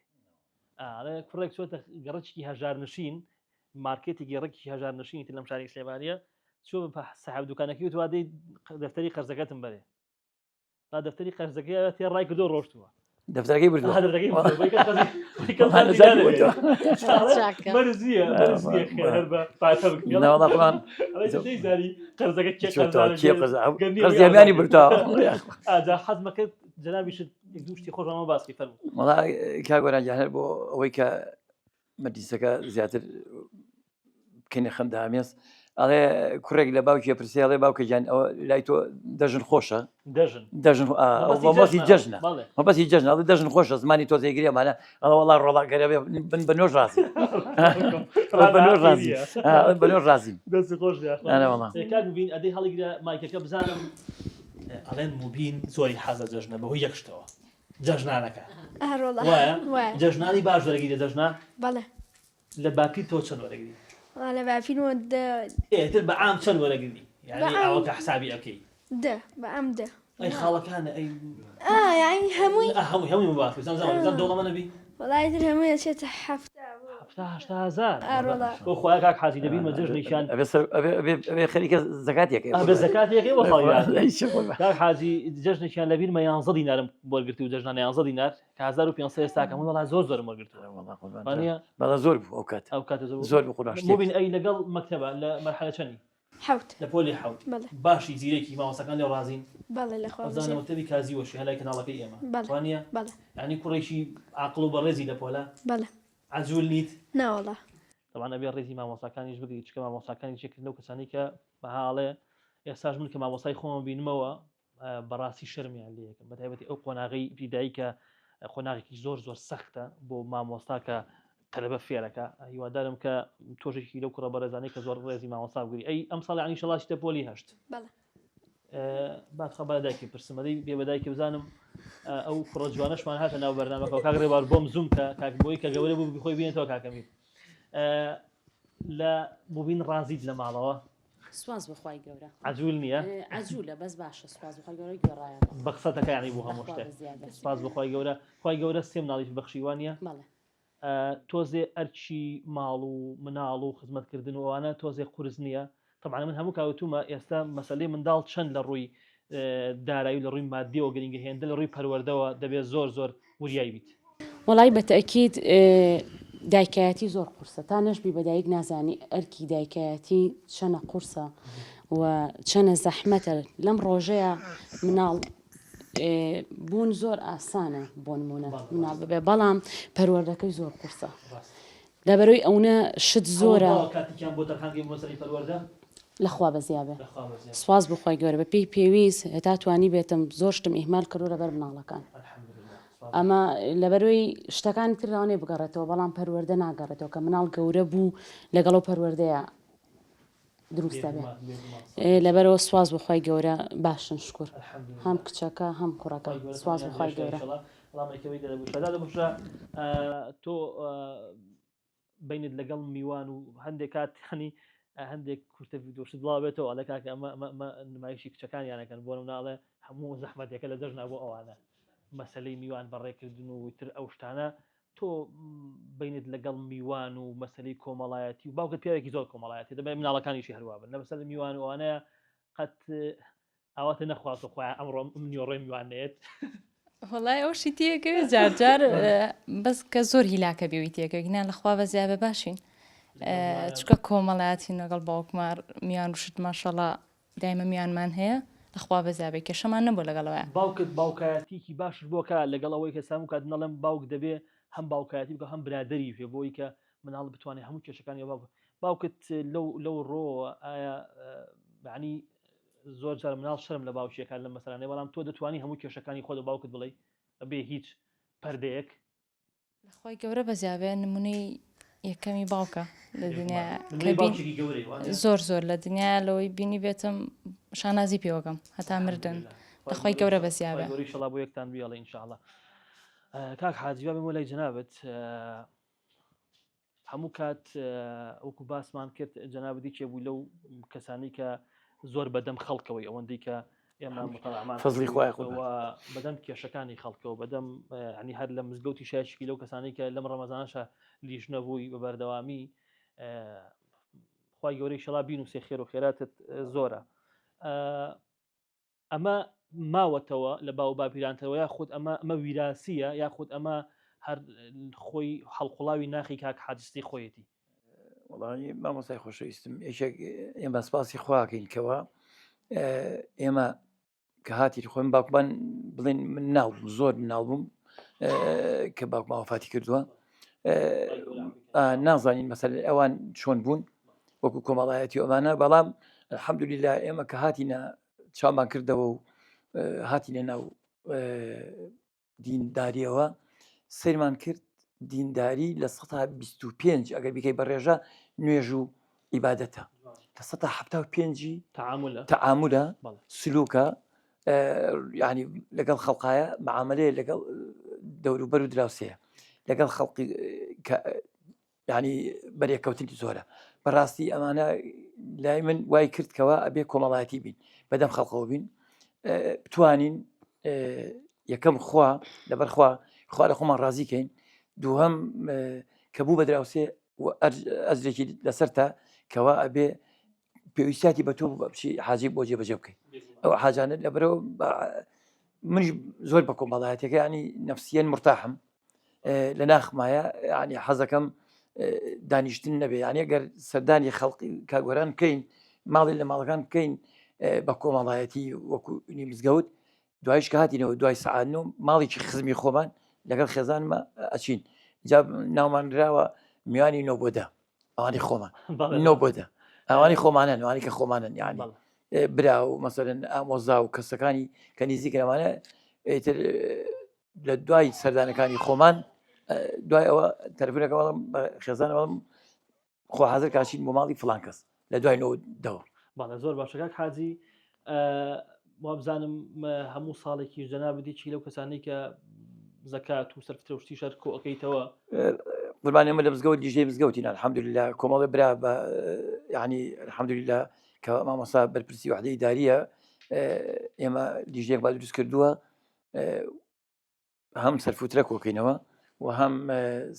ئەڵێ کوڕێک چۆتە گەڕەکی هەژارنشین مارکێتی گەڕەکی هەژارنشینی تر لەم شاری سلێمانیە چۆ بە سەحب دوکانەکەی وتوادەی دەفتەری قەرزەکەتم بەرێ تا دەفتەری قەرزەکەی ئەوێ تێ ڕای کردو ڕۆشتووە دەفتەرەکەی بردووە دەفتەرەکەی بردووە. بۆی کە قەرزی- بۆی کە قەرزی نانەوێت. چاکە. مەرج نییە مەرج نییە خێر هەر بە پارە بکرێ. ناوەڵا خۆمان ئەڵێ نەیزانی قەرزەکە کێ چۆتەوە قەرزارە، کێ کێ- قەرز- گەر نییە قەرزیامیانی بردووە ئاجا حەزمە کرد جەنابیشت یەک دوو شتی خۆش بەمە باس کەی فەرموو. وەڵا کاک گۆران گیان هەر بۆ ئەوەی کە مەجلیسەکە زیاتر بکەینە خەندە ئامێز. ئەڵێ کوڕێک لە باوکی پرسێ ئەڵێ باوکە گیان ئەوە لای تۆ دەژن خۆشە دەژن دەژن مەبەستی جەژنە مەبەستی جەژنە ئەڵێ دەژن خۆشە زمانی تۆ زێگری ئەمانە ئەڵێ وەڵا ڕۆڵا گەرە بێ من بە نۆژ ڕازی بە نۆژ ڕازی بە نۆژ ڕازیم دەست خۆش کاک مبین ئەدەی هەڵیگرە مایکەکە بزانم ئەڵێن مبین زۆری حەزە جەژنە بەهۆی یەک شتەوە جەژنانەکە وایە جەژنانی باش وەرەگری لە جەژنان بەڵێ لە باپیرتەوە چەند وەرەگری؟ وەڵا لە باپیرمەوە دە. ئێ ئیتر بە عام چەند وەرەگری؟ یانی ئاوە کە حسابی ئەکەی. دە بە عام دە. ئەی خاڵەکانە ئەی. ئا یانی هەمووی. ئا هەمووی هەمووی مباپیر زان زان زان دەوڵەمەنە بی. وەڵا ئیتر هەمووی ئەچێتە 70 بۆ. 70 80 هەزار. ئا ڕۆڵا. بۆ خوایە کاک حاجی دەبینمە جەژنێکیان. ئەبێ سەر ئەبێ ئەبێ ئەبێ خەریکە زەکاتێکەی. ئەبێ زەکاتێکەی بۆ خاڵی. کاک حاجی جەژنێکیان لەبیرمە یانزە دینارم وەرگرت و جەژنانە یانزە دینار. کە 1500 ئێستا کە من وەڵا زۆر زۆرم وەرگرتووە وەڵا قوربان وانییە؟ بەڵێ زۆر بوو ئەو کات ئەو کاتە زۆر بوو زۆر بوو قوربان شتێک موبین ئەی لەگەڵ مەکتەبە لە مەرحەلە چەنی؟ حەوت لە پۆلی حەوت بەڵێ باشی زیرەکی مامۆستاکان لێو ڕازین؟ بەڵێ لە خوا ئەوزانە بەزێ مەکتەبی کازی وەشی هەلای کەناڵەکەی ئێمە بەڵێ وانییە؟ بەڵێ یانی کوڕێکی عاقڵ و بەڕێزی لە پۆلە؟ بەڵێ عەجول نیت؟ نا وەڵا تەبعەن ئەبێ ڕێزی مامۆستاکانیش بگری چونکە مامۆستاکانیش یەکێکن لەو کەسانەی کە بەها ئەڵێ ئێستاش من کە مامۆستای خۆمم بینمەوە بەڕاستی شەرمیان لێ یەکەم بە تایبەتی ئەو قۆناغی ئیبتیدایی کە قۆناغێکی زۆر زۆر سەختە بۆ مامۆستا کە تەلەبە فێرەکە هیوادارم کە تۆژێکی لەو کوڕە بەڕێزانەی کە زۆر ڕێزی مامۆستا بگری ئەی ئەم ساڵ یعنی شەڵاشتە پۆلی هەشت باتخوا بە دایکی پرسم ئەدەی بێ بە دایکی بزانم ئەو کوڕە جوانەشمان هاتە ناو بەرنامەکە کاک ڕێبار بۆم زووم کە کاک بۆی کە گەورە بوو خۆی بینێتەوە کاکەمیر لە مبین ڕازیت لە ماڵەوە سواز بۆ خوای گەورە. عەجول نیە؟ عەجولە بەس باشە سوپاس بۆ خوای گەورە گوێڕایەڵە. بە قسەتەکە یانی بۆ هەموو شتێک. سوپاس بۆ خوای گەورە. خوای گەورە سێ مناڵیش بەخشی وانیە؟ بەڵێ. تۆزێ ئەرکی ماڵ و مناڵ و خزمەتکردن و ئەوانە تۆزێ قورس نییە؟ تەبعەن من هەموو کات وتومە ئێستا مەسەلەی منداڵ چەند لە ڕووی دارایی و لە ڕووی مادیەوە گرنگە هێندە لە ڕووی پەروەردەوە دەبێت زۆر زۆر وریای بیت. وەڵایی بە تەئکید دایکایەتی زۆر قورسە تا نەشبی بە دایک نازانی ئەرکی دایکایەتی چەنە قورسە و چەنە زەحمەتە لەم ڕۆژەیە مناڵ بوون زۆر ئاسانە بۆ نمونە مناڵ ببێ بەڵام پەروەردەکەی زۆر قورسە لەبەرەوەی ئەونە شت زۆرە لەخوا بەزیابێ سواز بۆ خوای گەورە بە پێی پێویست هەتا توانی بێتم زۆر شتم ئیهمال کردو لەبەر مناڵەکان ئەمە لەبەرەوەی شتەکانی تر لەوانەیە بگەڕێتەوە بەڵام پەروەردە ناگەڕێتەوە کە مناڵ گەورە بوو لەگەڵ ئەو پەروەردەیە دروست دەبێ لەبەرەوە سواز بۆ خوای گەورە باشن شکر هەم کچەکە هەم کوڕەکە سواز بۆ خوای گەورە تۆ بینت لەگەڵ میوان و هەندێک کات هەنی هەندێک کورتە ڤیدۆشت بڵاوێتەوە ئەڵێ کاکە ئەمە ئەمە نمایشی کچەکانیانەکەن بۆ مناڵێ هەموو زەحمەتێکە لە جەژنا بۆ ئەوانە مەسلەی میوان بەڕێکردن و تر ئەو شتانە تۆ بینت لەگەڵ میوان و مەسلەی کۆمەڵایەتی و باوکت پیاوێکی زۆر کۆمەڵایەتی دەبێت مناڵەکانیشی هەروە بن لە مەسەلە میوان و ئەوانەیە قەت ئاواتە نەخواستە خۆیان ئەمڕۆ نیۆڕێ میوان نێت. وەڵای ئەو شی تێکەوێ جار جار بەس کە زۆر هیلاکە بێوی تێکەوێ گینا لەخوا بە زیابە باشین چکە کۆمەڵایەتی لەگەڵ باوکمار میان و شت ماشەڵا دایمە میانمان هەیە لەخوا بەزیابێ کێشەمان نەبوو لەگەڵەوە. باوکت باوکایەتیکی باشت بۆ کا لەگەڵ ئەوەی کە سامو کات نەڵێم باوک دەبێ هەم باوکایەتی بکە هەم برادەری بێ بۆی کە مناڵ بتوانێت هەموو کێشەکانی باوک باوکت لەو لەو ڕۆوە ئایا معنی زۆر جار مناڵ شەرم لە باوکیەکان لە مەسەلانەی بەڵام تۆ دەتوانی هەموو کێشەکانی خۆت بە باوکت بڵێی بەبێ هیچ پەردەیەک؟ لە خوای گەورە بەزیابێ نمونەی یەکەمی باوکە لە دنیا زۆر زۆر لە دنیا لەوەی بینی بێتم شانازی پێوەگەم هەتا مردن لە خوای گەورە بەزیابێ شڵا بۆ یەکتان بیڵێ ئینشاءاللە کاک حاجی با بێمەوە لای جەنابت هەموو کات وەکو باسمان کرد جەنابت یەکێ بوو لەو کەسانی کە زۆر بەدەم خەڵکەوەی ئەوەندەی کە ئێمە متەڵامان فەزڵی خوای خۆ بەدەم کێشەکانی خەڵکەوە بەدەم ینی هەر لە مزگەوتی شایشکی لەو کەسانی کە لەم ڕەمەزانشە لیژنە بووی بە بەردەوامی خوای گەورەی شڵا بینوسێ خێر و خێراتت زۆرە ئەمە ماوەتەوە لە باو باپیرانتەوە یاخود ئەمە ئەمە ویراسیە یاخود ئەمە هەر خۆی هەڵقوڵاوی ناخی کاک حاجستی خۆیەتی؟ وەڵی مامۆستای خۆشەویستم یەکێک ئێمە سپاسی خواکەین کەەوە ئێمە کە هاتی خۆم باوکمان بڵێن من ناو بووم زۆر مناڵ بووم کە باوکمان وفاتی کردووە نازانین مەسەر ئەوان چۆن بوون. وەکو کۆمەڵایەتی ئەمانە بەڵام الحەمدللا ئێمە کە هاتینە چامان کردەوە و هاتینە ناو دینداریەوە سەیرمان کرد دینداری لە 125 ئەگەر بیکەی بە ڕێژە نوێژ و عیبادەتە لە 175 تەعامولە سلوکە ینی لەگەڵ خەڵقایە معاملەیە لەگەڵ دەوروبەر و دراوسەیە لەگەڵ خەڵقی یانی بەرێکەوتنی زۆرە بەڕاستی ئەمانە لای من وای کرد کەوا ئەبێ کۆمەڵایەتی بین بەدەم خەڵقەوە بین بتوانین یەکەم خوا لەبەر خوا خوا لە خۆمان ڕازیکەین دووهەم کە بوو بە دراوسێ ئەزرێکی لەسەرتا کەوا ئەبێ پێویستیاتی بە تۆ بچی حاجی بۆ جێبەجێ بکەیت ئەو حاجانە لەبەرەوە منیش زۆر بە کۆمەڵایەتەکە ینی نفسیەن مرتاحم لە ناخمایە ینی حەزەکەم دانیشتن نەبێ یانە گەر سەردانی خەڵقی کاگۆران بکەین ماڵی لە ماڵەکان بکەین بە کۆمەڵایەتی وەکو مزگەوت دوایش کە هاتینەوە دوای سەعات نۆ ماڵێکی خزمی خۆمان لەگەڵ خێزانمە ئەچین جا ناومان نراوە میوانی نۆ بۆ دە ئەوانی خۆمان نۆ بۆ دە ئەوانی خۆمانن ئەوانی کە خۆمانن یعنی برا و مەسەرن ئامۆزا و کەسەکانی کە نزیکەوانە ئیتر لە دوای سەردانەکانی خۆمان دوای ئەوە تەلەفۆنەکە وەڵم خێزان وەڵم خۆ حاضر کاشین بۆ ماڵی فلان کەس لە دوای نۆ دەوە. بەڵێ زۆر باشە کاک حاجی وابزانم هەموو ساڵێکیش جەنابت یەکی لەو کەسانەی کە زەکات و سەرفترە و شتی شەر کۆ ئەکەیتەوە. قوربان ئێمە لە مزگەوت لیژنەی مزگەوتین الحمدلله کۆمەڵێ برا بە یعنی الحمدلله کە مامۆستا بەرپرسی وحدە ئیداریە ئێمە لیژنەیەکمان دروست کردووە هەم سەرفوترە کۆکەینەوە و هەم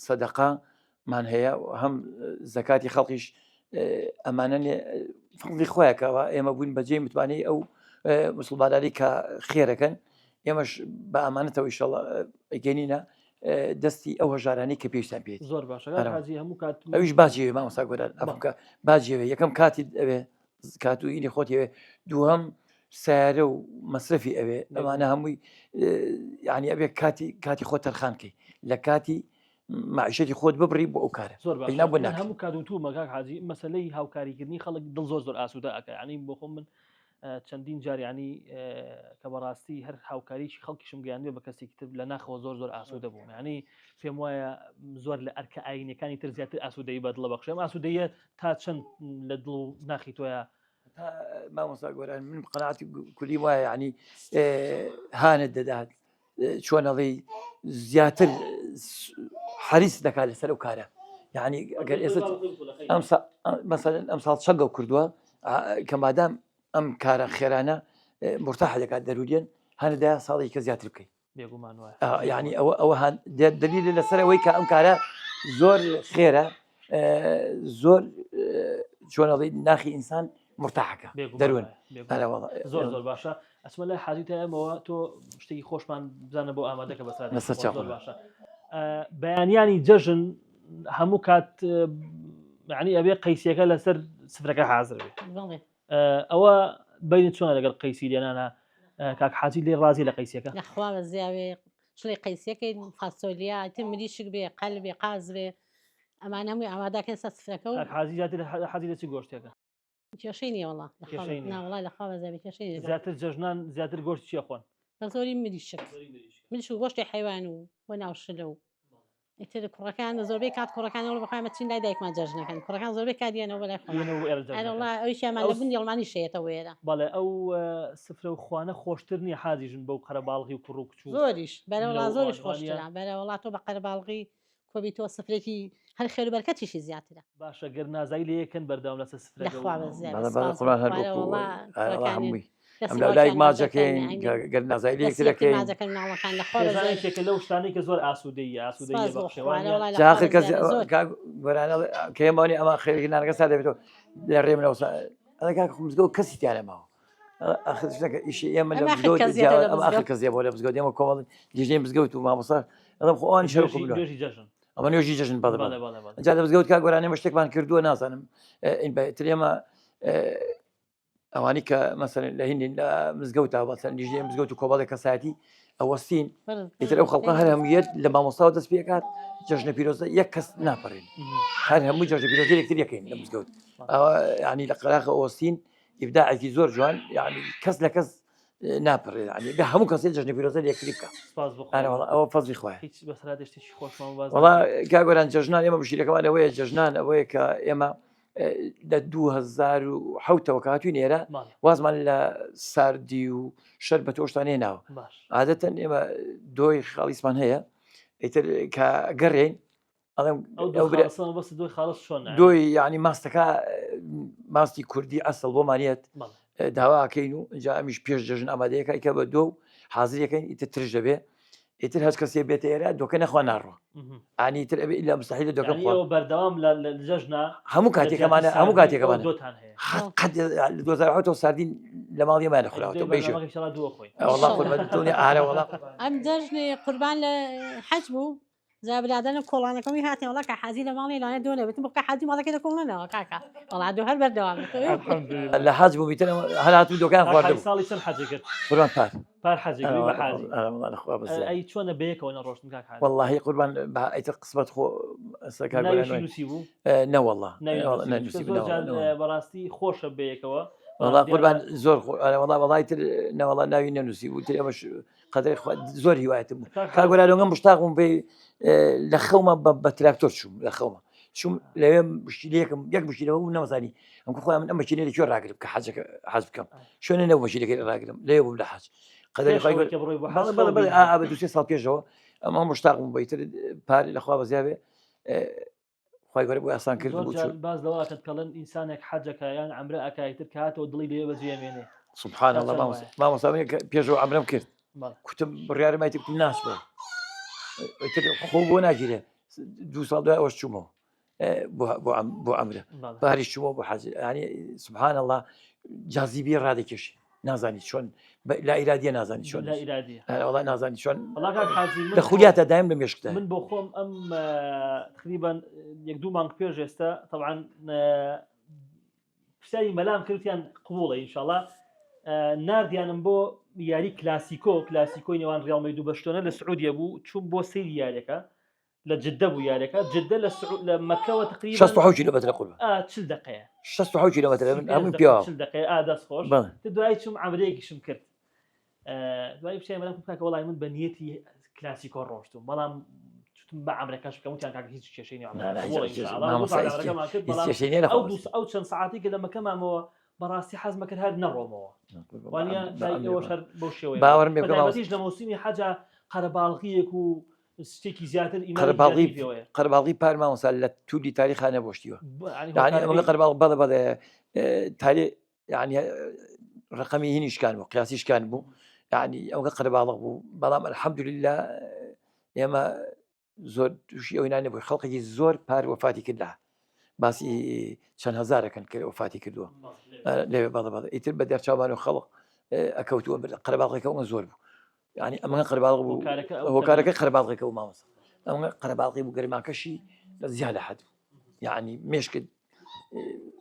سەدەقەمان هەیە و هەم زەکاتی خەڵکیش ئەمانە فڵی خۆیەکەوە ئێمە بووین بەجێ متمانەی ئەو مسلمانانی کە خێرەکەن ئێمەش بە ئامانەتەوە ئیشەڵ ئەگەنینە دەستی ئەو هەژارانی کە پێویستیان پێ زۆر باشە هەموو کات ئەویش باجی مامۆستا گۆران ئەفکە باجیەوە یەکەم کاتی ئەوێ کات و ئینی خۆتی ئەوێ دووهەم سیارە و مەسرەفی ئەوێ ئەمانە هەمووی یعنی ئەبێ کاتی کاتی خۆت تەرخان کەی لە کاتی معیشەتی خۆت ببڕی بۆ ئەو کارە زۆر باش بۆ هەموو کات و تومە کاک حاجی مەسلەی هاوکاریکردنی خەڵک دڵ زۆر زۆر ئاسوودە ئەکا یعنی بۆ خۆم من چەندین جار ینی کە بەڕاستی هەر هاوکاریی خەڵکیشم گەیاندوێ بە کەسێکی تر لە ناخەوە زۆر زۆر ئاسوودە بووم ینی پێم وایە زۆر لە ئەرکە ئاینەکانی تر زیاتر ئاسوودەی بە دڵە بەخشێم ئاسوودەیە تا چەند لە دڵ و ناخی تۆیا؟ مامۆستا گۆران من قەناعەتی کولی وایە یعنی هانت دەدات چۆن ئەڵێی زیاتر حەریس دەکات لەسەر ئەو کارە یعنی ئەگەر ئێستا ئەم مەسەلەن ئەم ساڵ چەگەو کردووە کە مادام ئەم کارە خێرانە مرتاح دەکات دەروریێن هەنەدا ساڵی کە زیاتر بکەیت بێگومان وایە یعنی ئەوە ئەوە دلیل لەسەر ئەوەی کە ئەم کارە زۆر خێرە زۆر چۆنەڵی ناخی ئینسان مرتاحەکە دەروون زۆر زۆر باشە ئەچمە لای حاجی تا ئەمەوە تۆ شتێکی خۆشمان بزانە بۆ ئامادەکە بەسەر زۆر باشە بەیانیانی جەژن هەموو کات معنی ئەبێ قەیسیەکە لەسەر سفرەکە حاضر بێ ئەوە بینت چۆنە لەگەڵ قەیسی لێنانە کاک حاجی لێ ڕازی لە قەیسەکە لەخوا بەزیاوێ چڵی قەیسەکەی فاسۆلیا تر مریشک بێ قەل بێ قاز بێ ئەمانە هەمووی ئامادەکەن سەر سفرەکە و کاک حاجی زیاتر حەزی لە چ گۆشتێکە کێشەی نییە وەڵا کێشەی نییە. ناوەڵا لەخوا بەزیاوێ کێشەی نییە زیاتر جەژنان زیاتر گۆشت چیە خۆن بە زۆری مریشک مریشک و گۆشتی حەیوان و بۆ ناو شلە و ئیتر کوڕەکان زۆربەی کات کوڕەکان ئەوە بەخوای مەچین لای دایکمان جەژنەکەن کوڕەکان زۆربەی کات یەنەوە بەلای خۆمان یەنەوە بۆ ئێرە جەژنەکەن. ئەرەوەڵا ئەویشیان ئەو لە گوندی ئەڵمانی شەیەتەوە ئێرە. بەڵێ ئەو سفرە و خوانە خۆشتر نییە حاجی ژن بەو قەرەباڵغی و کوڕ و کچ و زۆریش بەرەوەڵا لەو زۆریش ئەوان وانییە؟ خۆشترە بەرەوەڵا تۆ بە قەرەباڵغی کۆبی تۆ سفرێکی هەر خێر و بەرکەتیشی زیاترە. باشە گەر نازایی لێ یەکەن بەردەوام لەسەر سفرەکە لەخوا و بەزیاد بەڵێ بەڵێ سپاس بۆ قوربان هەر خوا وەکو ئەرەوەڵا ئەڵا کوڕەکانی هەمووی دەستی ئەم لەولایەک باوکیان ماچەکەین ماچەکەن گە- گەر نازایی لە دەستی یەکتر یەکتر دەکەین ماچەکەن مناڵەکان لەخوا خێزان بەزیاد یەکێکە لەو شتانەی کە زۆر ئاسوودەییە ئاسوودەییە سپاس بۆ بەخشێ خوا وانییە؟ ئەرەوەڵا جا لەخوا ئاخر کەس بەزیاد زۆر کاک گۆران ئەڵێ کە ئێمە وانیە ئەمە خێرێکی نانەکە سا دەبێتەوە لە ڕێ منەوە سا ئەڵێ کاک خۆ مزگەوت کەسی تیا نەماوە ئەڵێ ئاخر شتەکە ئیشی ئێمە لە ئەم ئاخر مزگەوت کەس یەتەوە جیاوە لە ئەم ئاخر مزگەوت کەس یە بۆ لە مزگەوت ئێمە کۆمەڵ لیژنەی مزگەوت و مامۆستا ئەڵێم خۆ ئەوانیش هەر وەکو نوێژی منەوە نوێژی جەژن ئەمە نوێژی جەژن بەڵێ بەڵێ بەڵێ بەڵێ بەڵێ جا لە مزگەوت کاک گۆران ئێمە شتێکمان کردووە نازانم ئین بە تر ئێمە ئێ، ئەوانی کە مەسەلەن لە هینین لە مزگەوتا مەسەلەن لیژنەی مزگەوت و کۆمەڵێک کەسایەتی ئەوەستین ئیتر ئەو خەڵکە هەر هەموویەت لە مامۆستاوە دەست پێکات جەژنە پیرۆزە یەک کەس ناپەڕین هەر هەموو جەژنە پیرۆزە یەکتر یەکەین لە مزگەوت ئەوە یعنی لە قەراخە ئەوەستین ئیبداعێکی زۆر جوان یعنی کەس لە کەس ناپەڕێ یعنی بە هەموو کەسێ جەژنە پیرۆزە لە یەکتری بکە سپاس بۆ ئارە وەڵا ئەوە فەزلی خوایە هیچ بەسەرهاتێ شتێکی خۆشمان باس وەڵا کاک گۆران جەژنان ئێمە مشکیلەکەمان ئەوەیە جەژنان ئەوەیە کە ئێمە لە 2007 ەوە کە هاتوین ئێرە وازمان لە ساردی و شەر بە تۆشتان هێناوە عادەتەن ئێمە دۆی خاڵیسمان هەیە ئیتر کە گەڕێین دۆی یعنی ماستەکە ماستی کوردی ئەسڵ بۆمانیت داواکەین و اینجا ئەمیش پێش جەژن ئامادەیەکە کە بە دۆ و حاضرەکەین ئیتر ترش دەبێ ئیتر هەچ کەسێ بێتە ئێرە دۆکە نەخوا ناڕۆ ئانی تر ئەبێ ئیلا مستحیل دۆکە بخوا بەردەوام لە جەژنە هەموو کاتێکەمانە هەموو کاتێکەمانە دۆتان هەیە قەت لە 2007 ساردین لە ماڵی ئێمە نەخوراوەتەوە بەیژە وەڵا قوربان دڵنیا ئارە وەڵا ئەم جەژنی قوربان لە حەج بوو جا برادەرم کۆڵانەکەمی هاتێ وەڵا کە حاجی لە ماڵی لەوانەیە دۆ نەبێت بۆ کە حاجی ماڵەکەی لە کۆڵ نەناوە کاکە وەڵا دۆ هەر بەردەوام لە حەج بوو بیتر هەر هاتوو دۆکان خواردبوو ساڵی چەند حەجی کرد قوربان پار پار حەجی کرد بە حاجی ئەرە وەڵا لە خوا بەزیاد ئەی چۆنە بەیەکەوە نەڕۆشتن کاک حاجی وەڵڵاهی قوربان بە ئیتر قسمەت خۆ ئەستا کاک ناویشی گۆران نووسی بوو نەوەڵڵا ناوی نەوەڵڵا نووسی نەنووسی زۆر جار بوو بەڕاستی خۆشە بەیەکەوە وەڵا قوربان زۆر خۆ ئەرە وەڵا وەڵای تر نەوەڵا ناوی نەنووسی بوو تر ئەمەش قەدەری خوا زۆر هیوایەتم بوو کاک گۆران لۆنگە مشتاق بووم پێی لە خەومە بە تراکتۆر چووم لە خەومە چوم لەوێ مشکلەیەکم یەک مشکلەوە بوو نەمەزانی ئەم خۆیان من ئەم مەکینە لە کوێ ڕاگرم کە حەجەکە حەز بکەم شوێنە نەبوو مەکینەکەی ڕاگرم لێ بووم لە حەج قەدەری خی بەڵێ بەڵێ بەڵێ ئا بە دوو سێ ساڵ پێشەوە ئەمە مشتاق بووم بەیتر پارێ لە خوا بەزیا بێ خوای گەورە بۆی ئاسان کرد زۆر بۆ جار چوو باس لەوە ئەکەن کەڵێن ئینسانێک حەجەکە یان عەمرە ئەکا ئیتر کە هاتەوە دڵی لەوێ بەجێ ئەمێنێ سبحان تا الله چەند مامۆستا وایە؟ مامۆستا من کە پێشەوە عەمرەم کرد بەڵێ کوتم بڕیارم ئایتی کوتم ناچمەوە ئیتر خۆ بۆ ناگیرێ دوو ساڵ دوای ئەوەش چوومەوە ئێ، بۆ بۆ عەم- بۆ عەمرە بەڵێ پاریش چوومەوە بۆ حەج یعنی سبحان الله جازیبی ڕادەکێشی نازانی چۆن لا ئیرادیە نازانی چۆن لا ئیرادیە وەڵا نازانی چۆن وەڵا کاک حاجی من لە خولیاتە دایم لە مێشکدا من بۆ خۆم ئەم تقریبا یەک دوو مانگ پێش ئێستا طبعا پرسیاری مەلام کردیان قبوڵە ئینشاءاللە ناردیانم بۆ یاری کلاسیکۆ کلاسیکۆی نێوان ریال مەدرید و بەرشلۆنە لە سعودیە بوو چوون بۆ سەیری یاریەکە لە جدە بوو یاریەکە جدە لە سعو لە مەکەوە تقریبا 67 کیلۆمەترە قوربان ئا 40 دقەیە 67 کیلۆمەترە من هەمووی 35 پێوە دقە 40 دقەیە ئا دەست خۆش بەڵێ تە دوایی چوم عەمرەیەکیشم کرد دوایی پرسیاری مەلام کردم کاکە وەڵای من بە نیەتی کلاسیکۆ ڕۆشتوم بەڵام چوتم بە عەمرەکەش بکەم وتیان کاکە هیچ کێشەی نییە نا، نا، هیچ قبوڵە کێشەی- ئینشاءڵڵا. دوو مامۆستا ساعت هیچ عەمرەکەمان کرد هیچ بەڵام کێشەی نییە لە ئەو خۆ دوو ئەو چەند سەعاتی کە لە مەکە مامەوە بەڕاستی حەزمە کرد هەر نەڕۆمەوە وانە لای ئێوەش هەر بەو شێوەیە باوەڕم پێ بکە مامۆستا. بەتایبەتیش لە مەوسیمی حەجا قەرەباڵغییەک و شتێکی زیاتر ئیمانی قەرەباڵغی زیاتری پێوەیە. قەرەباڵغی پار مامۆستا لە تولی تاریخا نەبۆشتیوە یعنی یعنی ئەمە هۆکارەکەی قەرەباڵغ بەڵێ بەڵێ تاری یعنی ڕقەمی هینی شکان بوو قیاسی شکان بوو یعنی ئەوگە قەرەباڵغ بوو بەڵام الحمدلله ئێمە زۆر تووشی ئەوەی نانەبووی خەڵقێکی زۆر پار وەفاتی کرد لە باسی چەند هەزارەکەن کرد وەفاتی کردووە لەوێ بەڵێ بەڵێ ئیتر بە دەرچاوان و خەڵق ئەکەوتووە قەرەباڵغەکە ئەوە زۆر بوو یعنی ئەمە قەرەباڵغ بوو هۆکارەکە قەرەباڵغەکە و مامۆستا ئەمە قەرەباڵغی بوو گەرماکەشی لە زیاد لە حەد بوو یعنی مێشکت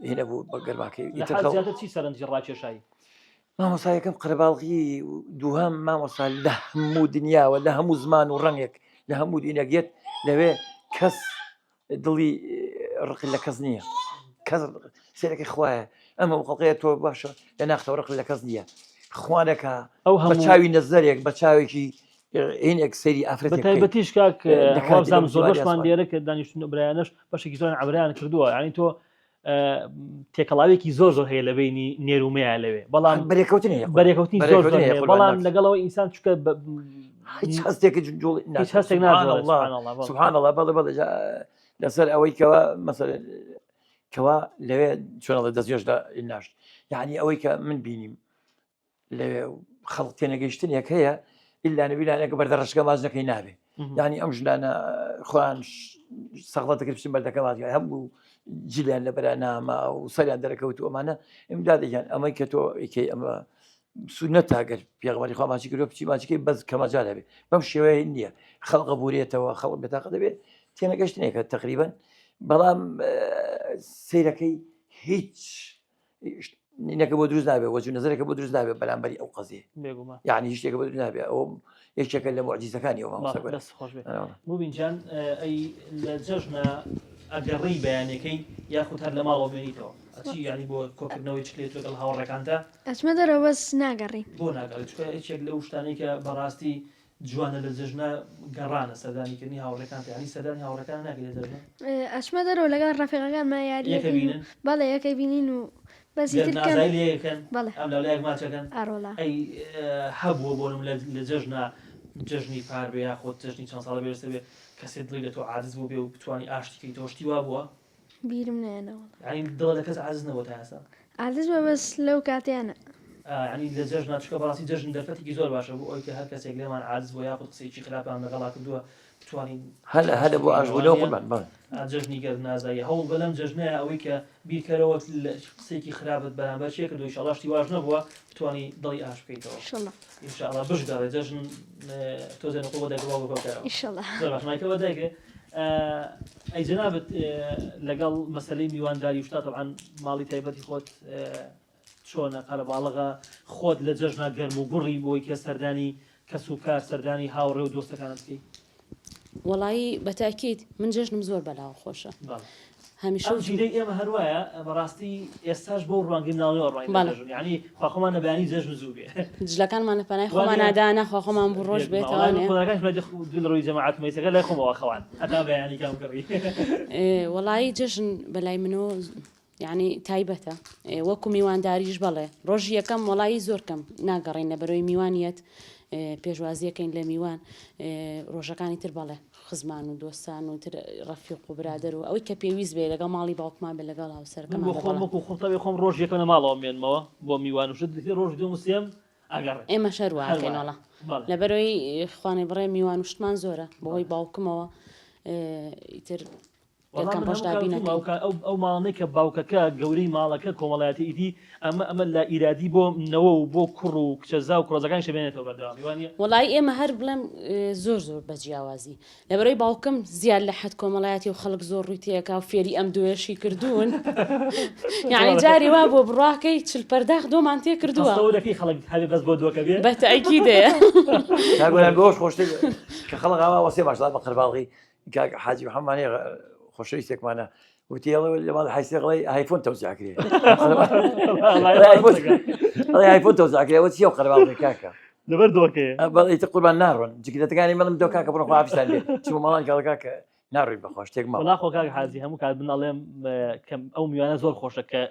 هینە بوو بە گەرماکەی ئیتر چی سەرنجی ڕاکێشایی مامۆستا یەکەم قەرەباڵغی دووهەم مامۆستا لە هەموو دنیاوە لە هەموو زمان و ڕەنگێک لە هەموو دینێک یەت لەوێ کەس دڵی ڕق لە کەس نییە کەس سێرەکەی خوایە ئەمە خەڵقەیە تۆ باشە لە ناختەوە ڕق لە کەس نییە خوانەکە ئەو بە هەموو چاوی نەزەرێک بە چاوێکی هینێک سەیری ئافرەتێک بکەی. بەتایبەتیش کاک لە کاتی وابزانم لەم زۆر جوانی بەشمان ئاسمان. لێرە کە دانیشتن و برایانەش بەشێکی زۆریان عەمرەیان کردووە یعنی تۆ تێکەڵاوێکی زۆر زۆر هەیە لە بینی نێرومەیە لەوێ بەڵام بەرێکەوتن هەیە بەرێکەوتنی زۆر زۆر هەیە هەیە بەڵام لەگەڵەوە ئینسان چکە هیچ هەستێکی جوڵ هیچ هەستێک ناجوڵێت سبحان الله بەڵێ. سبحان الله بەڵێ بەڵێ لەسەر ئەوەی کەوا مەسەلەن کەوا لەوێ چۆنەڵە دەستنوێژ لە ناشت یعنی ئەوەی کە من بینیم لەوێ خەڵک تێنەگەیشتنێک هەیە ئللا نەبیلانێکە بەردە ڕەشکە ماچ نەکەی نابێ یعنی ئەم ژنانە خۆیان سەغڵەت دەکرد بچن بەردەکە ماچ هەموو جلیان لە بەرا ناما و سەریان دەرەکەوت و ئەمانە ئیمدادێکیان ئەمەی کە تۆ ئیکەی ئەمە سونەت تاگەر پێغەمبەری خوا ماچی کردووە بچی ماچەکەی بەس کەمەجار هەبێ بەم شێوەیە نییە خەڵقە بورێتەوە خەڵک بێتاقە دەبێت تێنەگەشتنێکە تقریبا بەڵام سیرەکەی هیچ. نینەکە بۆ دروست نابێ وەجو نەزەرەکە بۆ دروست نابێ بەرامبەری ئەو قەزیە بێگومان یعنی هیچ شتێکە بۆ دروست نابێ ئەو یەکێکە لە موعجیزەکانی ئەو مامۆستا گۆران. دەست خۆش بێ موبین جان ئەی لە جەژنە ئەگەڕێی بەیانەکەی یاخود هەر لە ماڵەوە مێنیتەوە ئەچی یعنی بۆ کۆکردنەوەی چکلێت لەگەڵ هاوڕێکانتا ئەچمە دەرەوە بەس ناگەڕیم بۆ ناگەڕی چونکە یەکێک لەو شتانەی کە بەڕاستی جوانە لە جەژنا گەڕانە سەردانی کردنی هاوڕێکانتە یانی سەردانی هاوڕێکان ناکەی لە جەژنا؟ ئەچمە دەرەوە لەگەڵ ڕەفیقەکانما یاری یەکە ئەکەین و بینن؟ بەڵێ یەکە بینین و بەس گەر ئیتر کەم نازایی لێ یەکەن بەڵێ ئەم لاولایەک ماچەکەن ئەڕۆڵا ئەی هەبووە بۆ نمونە لە جەژنا جەژنی پار بێ یاخود جەژنی چەند ساڵە بێ بێ کەسێ دڵی لە تۆ عاجز بوو بێ و بتوانی ئاشتی کەیتەوە شتی وا بووە؟ بیرم نایەنە وەڵا. یانی دڵە لە کەس عاجز نەبووە تا ئێستا؟ عاجز بووە بەس لەو کاتەیا نا. ئا یانی لە جەژنا چونکە بەڕاستی جەژن دەرفەتێکی زۆر باشە بۆ ئەوەی کە هەر کەسێک لێمان عاجز بووە یاخود قسەیەکی خراپمان لەگەڵا کردووە بتوانین هەلە هەلە ئاشتی بۆ کەینەوە ئاشبوونەوە وانیە؟ قوربان بەڵێ. ئا جەژنی گەرد نازاییە هەوڵ بە لەم جەژنەیا ئەوەی کە بیرکەرەوە لە قسەیەکی خراپت بەرامبەر کێ کردووە ئیشەڵا شتی واش نەبووە بتوانی دڵی ئاش بکەیتەوە ئیشەڵا. ئینشاڵا بشگەڕێ جەژن تۆزێ نقوڵ بە دایک و باوک بکەوە ئیشەڵا. زۆر باش مایکە بە دایکێ ئەی جەنابت لەگەڵ مەسەلەی میوانداری و شتا تەبعەن ماڵی تایبەتی خۆت چۆنە قەرەباڵغە خۆت لە جەژنا گەرم و گوڕی بۆی کە سەردانی کەس و کار سەردانی هاوڕێ و دۆستەکانت بکەی؟ وەڵایی بە تاکید من جەژنم زۆر بەلاوە خۆشە بەڵێ هەمیشە ئەم جیلەی ئێمە هەر وایە بەڕاستی ئێستاش بەو ڕوانگەی مناڵیەوە ڕۆین لە بەڵێ. جەژن یانی خوا خۆمان لە بەیانی جەژن زوو بێ جلەکانمان لە پەنای وا خۆمانا نییە؟ دانا خوا خۆمان بوو ڕۆژ بێگومان بێتەوە وەڵای من نێ قۆناغەکانیش لای دوو لە ڕووی جەماعەت مەیسەکە لای خۆمەوە خەوان هەتا بەیانی کام کڕی. ئێ وەڵایی جەژن بەلای منەوە یانی تایبەتە ئێ وەکو میوانداریش بەڵێ ڕۆژی یەکەم وەڵایی زۆر کەم ناگەڕێین لەبەرەوەی میوانیەت ئێ پێشوازیەکەین لە میوان ئێ ڕۆژەکانی تر بەڵێ خزمان و دۆستان و تر ڕەفیق و برادەر و ئەوەی کە پێویست بێ لەگەڵ ماڵی باوکمان بێ لەگەڵ من هاوسەرەکەمان بۆ بێ خۆم بەڵێ. وەکو خۆم تەبعی خۆم ڕۆژی یەکەم لە ماڵەوە مێنمەوە بۆ میوان و شت ڕۆژی دووەم و سێیەم ئەگەڕێم ئێمەش هەر وا هەر ئەکەین وایە وەڵا بەڵێ. لەبەرەوەی خوانێ بڕێ میوان و شتمان زۆرە بەهۆی بەڵێ. باوکمەوە ئێ ئیتر وەڵا یەکەم من ڕۆژ هەموو کات دابین وتومە ئەکەین. ئەو کا ئەو ئەو ماڵانەی کە باوکەکە گەورەی ماڵەکە کۆمەڵایەتی ئیدی ئەمە ئەمە لا ئیرادی بۆ نەوە و بۆ کوڕ و کچەزا و کوڕەزاکانیش ئەمێنێتەوە بەردەوامی وا نییە؟ وەڵایی ئێمە هەر بڵێم زۆر زۆر بە جیاوازی لەبەرەوەی باوکم زیاد لە حەد کۆمەڵایەتی و خەڵک زۆر ڕووی تێکا و فێری ئەم دۆیەشی کردوون یعنی جاری وا بۆ بڕواکەی چل پەرداخ دۆمان تێ کردووە تەسەورەکەی خەڵک هەبێ بەس بۆ دۆکە بێ بە تەئکیدەیە. کاک گۆران بەوەش خۆشتر کە خەڵک ئاوا وەسێ ماشەڵا بە قەرباڵغی کاک حاجی محەممەد خۆشەویستێکمانە وتی ئەڵێ لە ماڵی حەیسێ ئەڵێ ئایفۆن تەوزیع کرێ ئەڵێ ئایفۆن تەوزیع کرێ ئەوە چییە و قەرەباڵغی کاکە لەبەر دۆکەیە بەڵێ ئیتر قوربان ناڕۆن جگرەتەکانی مەڵم دۆ کاکە بڕۆ خواحافیزتان بێ چوومە ماڵان کاڵە کاکە ناڕۆین بەخوا شتێک ماوە وەڵا خۆ کاک حاجی هەموو کات من ئەڵێم کە ئەو میوانە زۆر خۆشە کە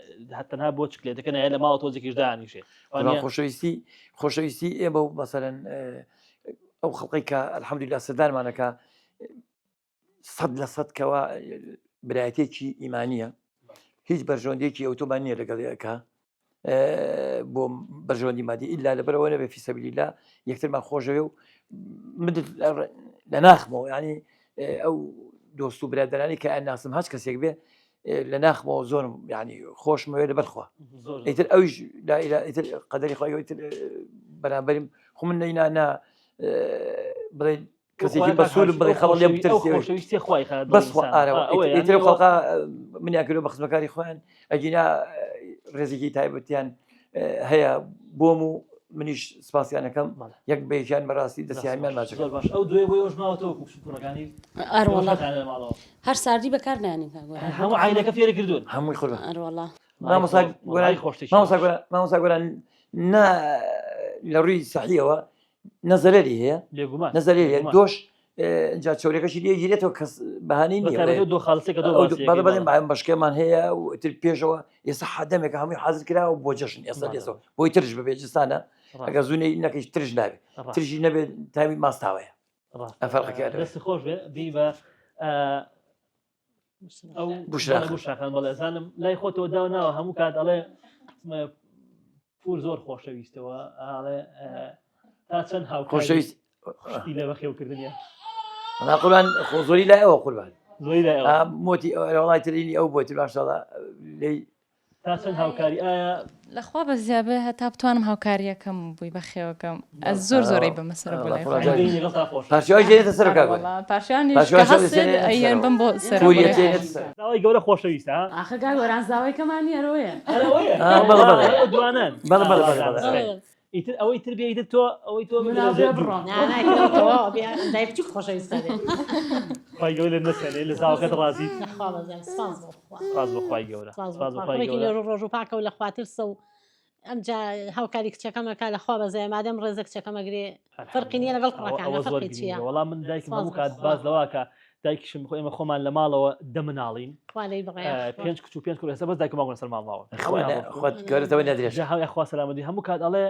تەنها بۆ چکلێتەکە نایە لە ماڵە تۆزێکیش دانیشێ وەڵا خۆشەویستی خۆشەویستی ئێمە و مەسەلەن ئەو خەڵقەی کە الحمدلله سەردانمانەکە سەد لە سەد کەوا برایەتێکی ئیمانیە هیچ بەرژەوەندێکی ئەوتۆمان نییە لەگەڵ یەکە بۆ بەرژەوەندی مادی ئیلا لەبەرەوە نەبێ في سبيل الله یەکترمان خۆشەوێ و من لە ناخمەوە ینی ئەو دۆست و برادرانی کە ئەناسم هەچ کەسێک بێ لە ناخمەوە زۆرم ینی خۆشمەوێ لەبەرخوا ئیتر ئەویش ئیتر قەدەری خۆی ئیتر بەرامبەریم خۆ من نەینا نا بڵێ کەسێکی بەسوول بڵێ خەڵ لێم بترسێ خۆشەویستی خوای خات بەس خوا ئارەوە ئیتر خەڵقا منیان کردو بە خزمەکاری خۆیان ئەگینا ڕێزێکی تایبەتیان هەیە بۆم و منیش سپاسیانەکەم یەک بەیەکیان بەڕاستی دەستیانیان ماچ زۆر باش ئەو دوێ بۆ ئێوەش ماوەتەوە کوکس و کوڕەکانی ئەروەڵا ئێوەش لە ماڵەوە هەر ساردی بەکار نانین کاک گۆران. هەموو عایلەکە فێری کردوون هەمووی قوربان ئەروەڵا مامۆستا گۆران خۆشتێکی مامۆستا گۆران مامۆستا گۆران نا لە ڕووی سەحیەوە نە زەرەری هەیە بێگومان نە زەرەری هەیە بێگومان. دۆش جا چەورەکەشی لێ گیرێتەوە کەس بەهانەی نییە بەتایبەتی ئەو دۆ خاڵسەی کە دۆ ئەو باسی بەڵێ ئەکەی بەڵێ بەڵێ. بەشکەمان هەیە و ئیتر پێشەوە ئێستا حەدەمێکە هەمووی حازر کراوە بۆ جەژن ئێستا بەڵێ. لێسەوە بۆی ترش ببێ جستانە ڕاست. ئەگەر زوو نەی- نەکەیش ترش نابێ ڕاست. ترشی نەبێت تامی ماستاوەیە ڕاست. ئەم فەرقەکە لەوێ. دەست خۆش بێ بی بە ئە، ئەو بوشرا بەڵێ بوشرا خان بەڵێ زانم لای خۆتەوە داو ناوە هەموو کات ئەڵێ پور زۆر خۆشەویستەوە ئاڵێ تا چەند هاوکاری خۆشەویست شتی لە بەخێوکردنیە وەڵا قوربان خۆ زۆری لای ئەوە قوربان زۆری لای ئەوە ئا، مۆتی ئەوە وەڵای ترینی ئەو بۆ تر ماشاءاللە لێی. تا چەند هاوکاری ئایا لەخوا بەزیابێ هەتا بتوانم هاوکاریەکەم بووی بەخێوەکەم ئەز زۆر زۆرەی بەمە سەر بۆ لای خۆم. پارچەوەی دێنێتە سەر کاک پاشانیش کە هەستێت ئەیەن بم بۆ سەر زاوای گەورە خۆشەویستە ها ئاخە کاک گۆران زاوای کەمان نییە ئەرەوەیە ئەرەوەیە بەڵێ بەڵێ دوانەن بەڵێ بەڵێ بەڵێ ئیتر ئەوەی تر بێ ئیتر تۆ ئەوەی تۆ دای بچوک خۆشەویستە بێ خوای گەورە لێت نەسەنێ لە زاوەکەت ڕازیت لەخوا بەزیاد سپاس بۆ خوا سپاس بۆ خوای گەورە سپاس بۆ سپاس بۆ خوا خوای کوڕێکی گەورە نوێژ و ڕۆژ و پاکە و لە خوا ترسە و ئەمجا هاوکاری کچەکەمەکە لە خوا بەزەیە مادەم ڕێزە کچەکەمەگرێ فەرقی نییە لەگەڵ کوڕەکان ئەوە زۆر فەرقی چییە گرنگە وەڵام من دایکم سپاس هەموو بۆ کات خوا. باس لەواکە دایکیشم خۆ ئێمە خۆمان لە ماڵەوە دە مناڵین خوا لێی بڕێ پێنج کچ و پێنج کوڕ ئێستا بەس دایک و باوکم لەسەر ماڵ ماون خۆت گەورەتەوە نەدرێژ جا هەموو خوا سەلامەتی هەموو کات ئەڵێ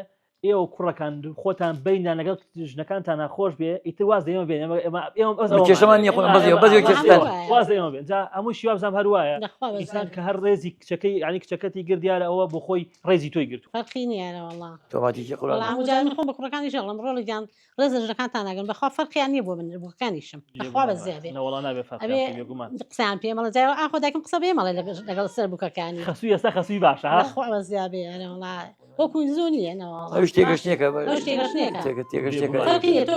ئێوە کوڕەکان خۆتان بینیان لەگەڵ ژنەکانتان ناخۆش بێ ئیتر واز لە ئێمە بێن ئێمە ئێمە ئێمە بەس ئەوەمان کێشەمان نییە خۆ بەس ئێوە بەس ئێوە کێشتان واز لە ئێمە بێن جا هەموو شی وابزانم هەر وایە لەخوا بەزیاد ئینسان کە هەر ڕێزی کچەکەی یعنی کچەکەتی گرت دیارە ئەوە بۆ خۆی ڕێزی تۆی گرت فەرقی نییە وەڵا تۆماتیکی قورئان وەڵا هەموو جار من خۆم بە کوڕەکانیش ئەڵێم ڕۆڵی گیان ڕێز لە ژنەکانتان ناگرن بەخوا فەرقیان نییە بۆ من بووکەکانیشم بەخوا بەزیاد بێ نەوەڵا نابێ فەرقیان ئەبێ بکەی، بێگومان قسەیان پێ مەڵێ جای ئاخۆ دایکم قسە بێ مەڵێ لەگەڵ سەر بووکەکانی خەسووی ئێستا خەسووی باشە ها لەخوا بەزیاد بێ ئەرێ وەڵا وەکو زوو نییە نەوەڵا ئەویش تێگەشتنێکە ئەویش تێگەشتنێکە. تێگەشتێکە فەرقی نییە تۆ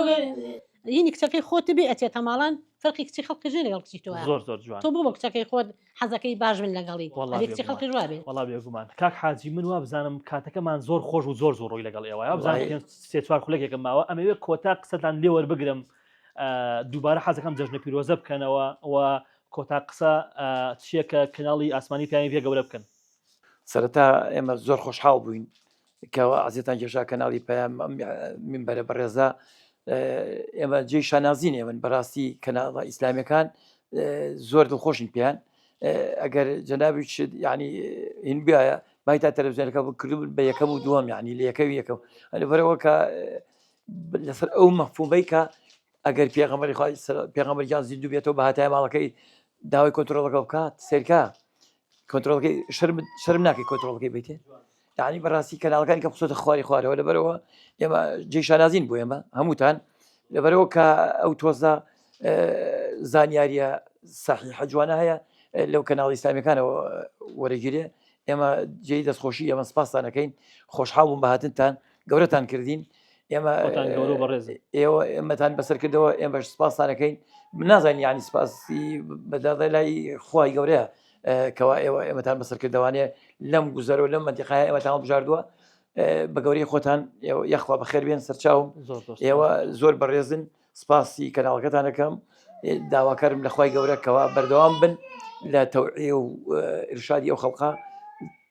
هینی کچەکەی خۆت بێ ئەچێتە ماڵان فەرقی کچی خەڵکی ژێ لەگەڵ کچی تۆ زۆر زۆر جوان تۆ بۆ بۆ کچەکەی خۆت حەزەکەی باش بن لەگەڵی وەڵا ئەبێ کچی بێگومان. خەڵکیش وا بێ وەڵا بێگومان کاک حاجی من وا بزانم کاتەکەمان زۆر خۆش و زۆر زۆر ڕۆی لەگەڵ ئێوە وا بزانم وەڵای. پێنج سێ چوار خولەکێکم ماوە ئەمەوێ کۆتا قسەتان لێ وەربگرم ئە، دووبارە حەزەکەم جەژنە پیرۆزە بکەنەوە و کۆتا قسە ئە، چییە کە کەناڵی ئاسمانی پەیامی پێ گەورە بکەن سەرەتا ئێمە زۆر خۆشحاڵ بووین کەوا عەزێتان کێشا کەناڵی پەیام ئەم مینبەرە بەڕێزە ئێمە جێی شانازین ئێمن بەڕاستی کەناڵە ئیسلامیەکان زۆر دڵخۆشین پێیان ئەگەر جەنابی ینی هین بیایە بای تا تەلەڤزیۆنەکە کردبوون بە یەکەم و دووەم ینی لە یەکەوی یەکەم لەبەرەوە کە لەسەر ئەو مەفهومەی کە ئەگەر پێغەمبەری خوای پێغەمبەر گیان زیندوو بێتەوە بە هاتای ماڵەکەی داوای کۆنترۆڵەکە بکات سێرکە کۆنترۆڵەکەی شەرم شەرم ناکەی کۆنترۆڵەکەی بیتێ یعنی بەڕاستی کەناڵەکانی کە قسەتە خواری خوارەوە لەبەرەوە ئێمە جێ شانازین بۆ ئێمە هەمووتان لەبەرەوە کە ئەو تۆزە زانیاریە سەحیحە جوانە هەیە لەو کەناڵی ئیسلامیەکانەوە وەرەگیرێ ئێمە جێی دەستخۆشی ئێمە سپاستانەکەین خۆشحاڵ بووم بە هاتنتان گەورەتان کردین ئێمە گەورە بەڕێز ئێوە ئێمەتان بەسەر کردەوە ئێمەش سپاسانەکەین نازانین یعنی سپاسی بەداڵێ لای خوای گەورەیە کەوا ئێوە ئێمەتان بەسەر کردەوانێ لەم گوزەرە و لەم مەنتیقایە ئێمەتان بژاردووە بە گەورەی خۆتان یەخوا بەخێر بێن سەرچاوم ئێوە زۆر بەڕێزن سپاسی کەناڵەکەتانەکەم داواکارم لە خوای گەورە کەوا بەردەوام بن لە تەوعیە و ئرشادی ئەو خەڵقە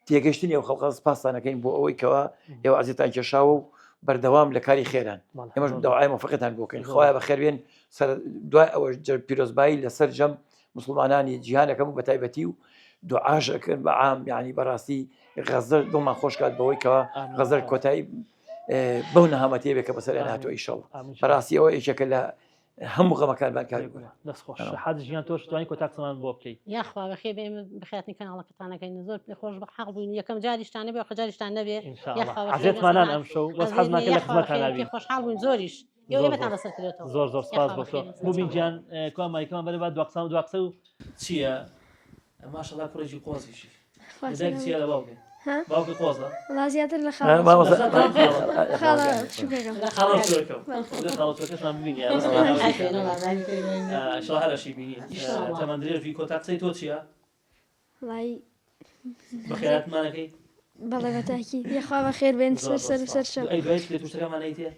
تێگەشتنی ئەو خەڵقە سپاستانەکەین بۆ ئەوەی کەوا ئێوە عزیتان کێشاوە و بەردەوام لە کاری خێران ئێمەش داوای مۆفقتان بۆکەین خوایە بەخێربێن سەر دوای ئەوە پیرۆزبایی لەسەر جەم مسلمانانی جیهانەکەم و بەتایبەتی و دوعاش ئەکەن بە عام یعنی بەڕاستی غەزە دڵمان خۆشکات بەوەی کەوا غەزە کۆتایی بەو نەهامەتیە بێ کە بەسەریان هاتووە ئیشەڵ بەڕاستی ئەوە یەکێکە لە هەموو غەمەکانمان کاک گۆران. دەست خۆش حاجی ژیان تۆش توانی کۆتا قسەمان بۆ بکەی. یاخوا بەخێر بێن بەخێرهاتنی کەناڵەکەتانەکەین زۆر پێ خۆش بە حاڵ بووین یەکەم جاریشتان نەبێ آخر جاریشتان نەبێ ان شاء الله یاخوا بەخێر بێن عەزێتمانان ئەمشەو بەس عەزێت حەزمان نییە کرد لە یاخوا خزمەتتان بەخێر نابین. پێ خۆشحاڵ بووین زۆریش ئێوە زۆر ئێمەتان زۆر بەسەر کردۆتەوە زۆر زۆر سپاس یاخوا بۆ تۆ بەخێر بێن موبین سەرچاوم. گیان کوا مایکەمان بەرە با دوا قسە دوا قسە و چییە ماشەڵا کوڕێکی قۆزیشی خوا لە دایک سەلامەت. چییە لە باوکێ ها باوکی قۆزە وەڵا زیاتر لە خاڵە مامۆستا خاڵە بچووکەکەم لە خاڵە بچووکەکەم لە خاڵە بچووکەشمان ببینی بەس ئیشەڵا هەر ئەشی بینی تەمەن درێژ بی کۆتا قسەی تۆ چییە وەڵای بەخێراتمانەکەی بەڵێ بە تاکید یەخوا بەخێر بێن سەر سەر و سەر چاو ئەی دوای چ لێ تووشتەکەمان ئەیتێ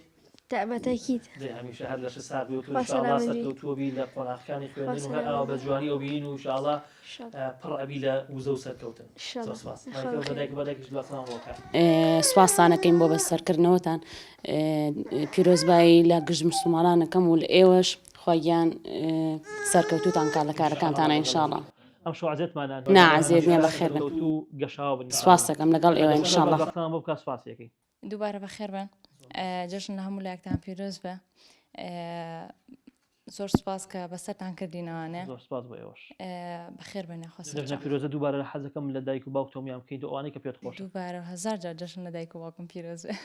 تا بە تاکید دەی هەمیشە هەر لەشت ساغ بی و تۆ خوا ان شاء الله سەلامەت بی سەرکەوتووە بی لە قۆناغەکانی خوا خوێندن و هەر سەلامەت ئاوا بە بی جوانی ئەو بین و ان شاء الله ان شاء الله پڕ ئەبی لە وزە و سەرکەوتن ان شاء زۆر الله سپاس خوا مایکەوە بە بەخێر دایک و بە دایکیش دوا قسەمان بۆ بکە. سوپاستان ئەکەین بۆ بەسەرکردنەوەتان پیرۆزبایی لە گشت مسوڵمانان ئەکەم و لە ئێوەش خوا گیان سەرکەوتوتان کات لە ان شاء الله کارەکانتانا ان لەگەڵ شاء الله. ئەمشەو عەزێتمانان نا عەزێت نیە بەخێر بن. سەرکەوتوو گەشاوە بن ان شاء سوپاست الله. ئەکەم لەگەڵ ئێوە ان دەستان شاء خۆش الله. دوا قسەمان بۆ بکە سوپاسی ئەکەین. دووبارە بەخێر بن جەژن لە هەموو لایەکتان پیرۆز بێ زۆر سپاس کە بەسەرتان کردینەوانێ زۆر سپاس بۆ ئێوەش بەخێر بێن یاخوا جەژنە سەرچاو. پیرۆزە دووبارە لە حەزەکەم لە دایک و باوک تۆمیان بکەیت و ئەوانەی کە پێت خۆشە. دووبارە هەزار جار جەژن لە دایک و باوکم پیرۆز بێ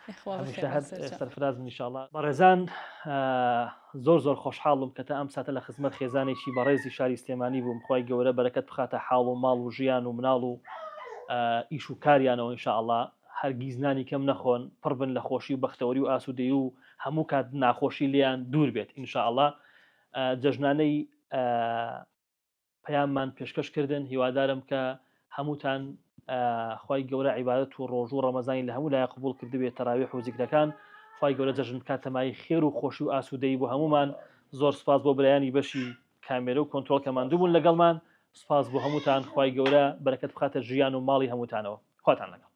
یاخوا هەمیشە بەخێر بێن هەر سەرچاو. سەرفراز بن ئیشاڵا. بەڕێزان زۆر زۆر خۆشحاڵم کە تا ئەم ساتە لە خزمەت خێزانێکی بەڕێزی شاری سلێمانی بووم خوای گەورە بەرەکەت بخاتە حاڵ و ماڵ و ژیان و مناڵ و. ئیش و کاریانەوە ان شاء اللە هەرگیز نانی کەم نەخۆن پڕ بن لە خۆشی و بەختەوەری و ئاسوودەیی و هەموو کات ناخۆشی لێیان دوور بێت ان شاء اللە جەژنانەی پەیاممان پێشکەش کردن هیوادارم کە هەمووتان خوای گەورە عیبادەت و ڕۆژوو ڕەمەزانی لە هەموو لایە قبوڵ کردبێت تەراویح و زیکرەکان خوای گەورە جەژن بکاتە مایەی خێر و خۆشی و ئاسوودەیی بۆ هەموومان زۆر سوپاس بۆ برایانی بەشی کامێرە و کۆنترۆڵ کە ماندوو بوون لەگەڵمان سوپاس بۆ هەمووتان خوای گەورە بەرەکەت بخاتە ژیان و ماڵی هەمووتانەوە خواتان لەگەڵ.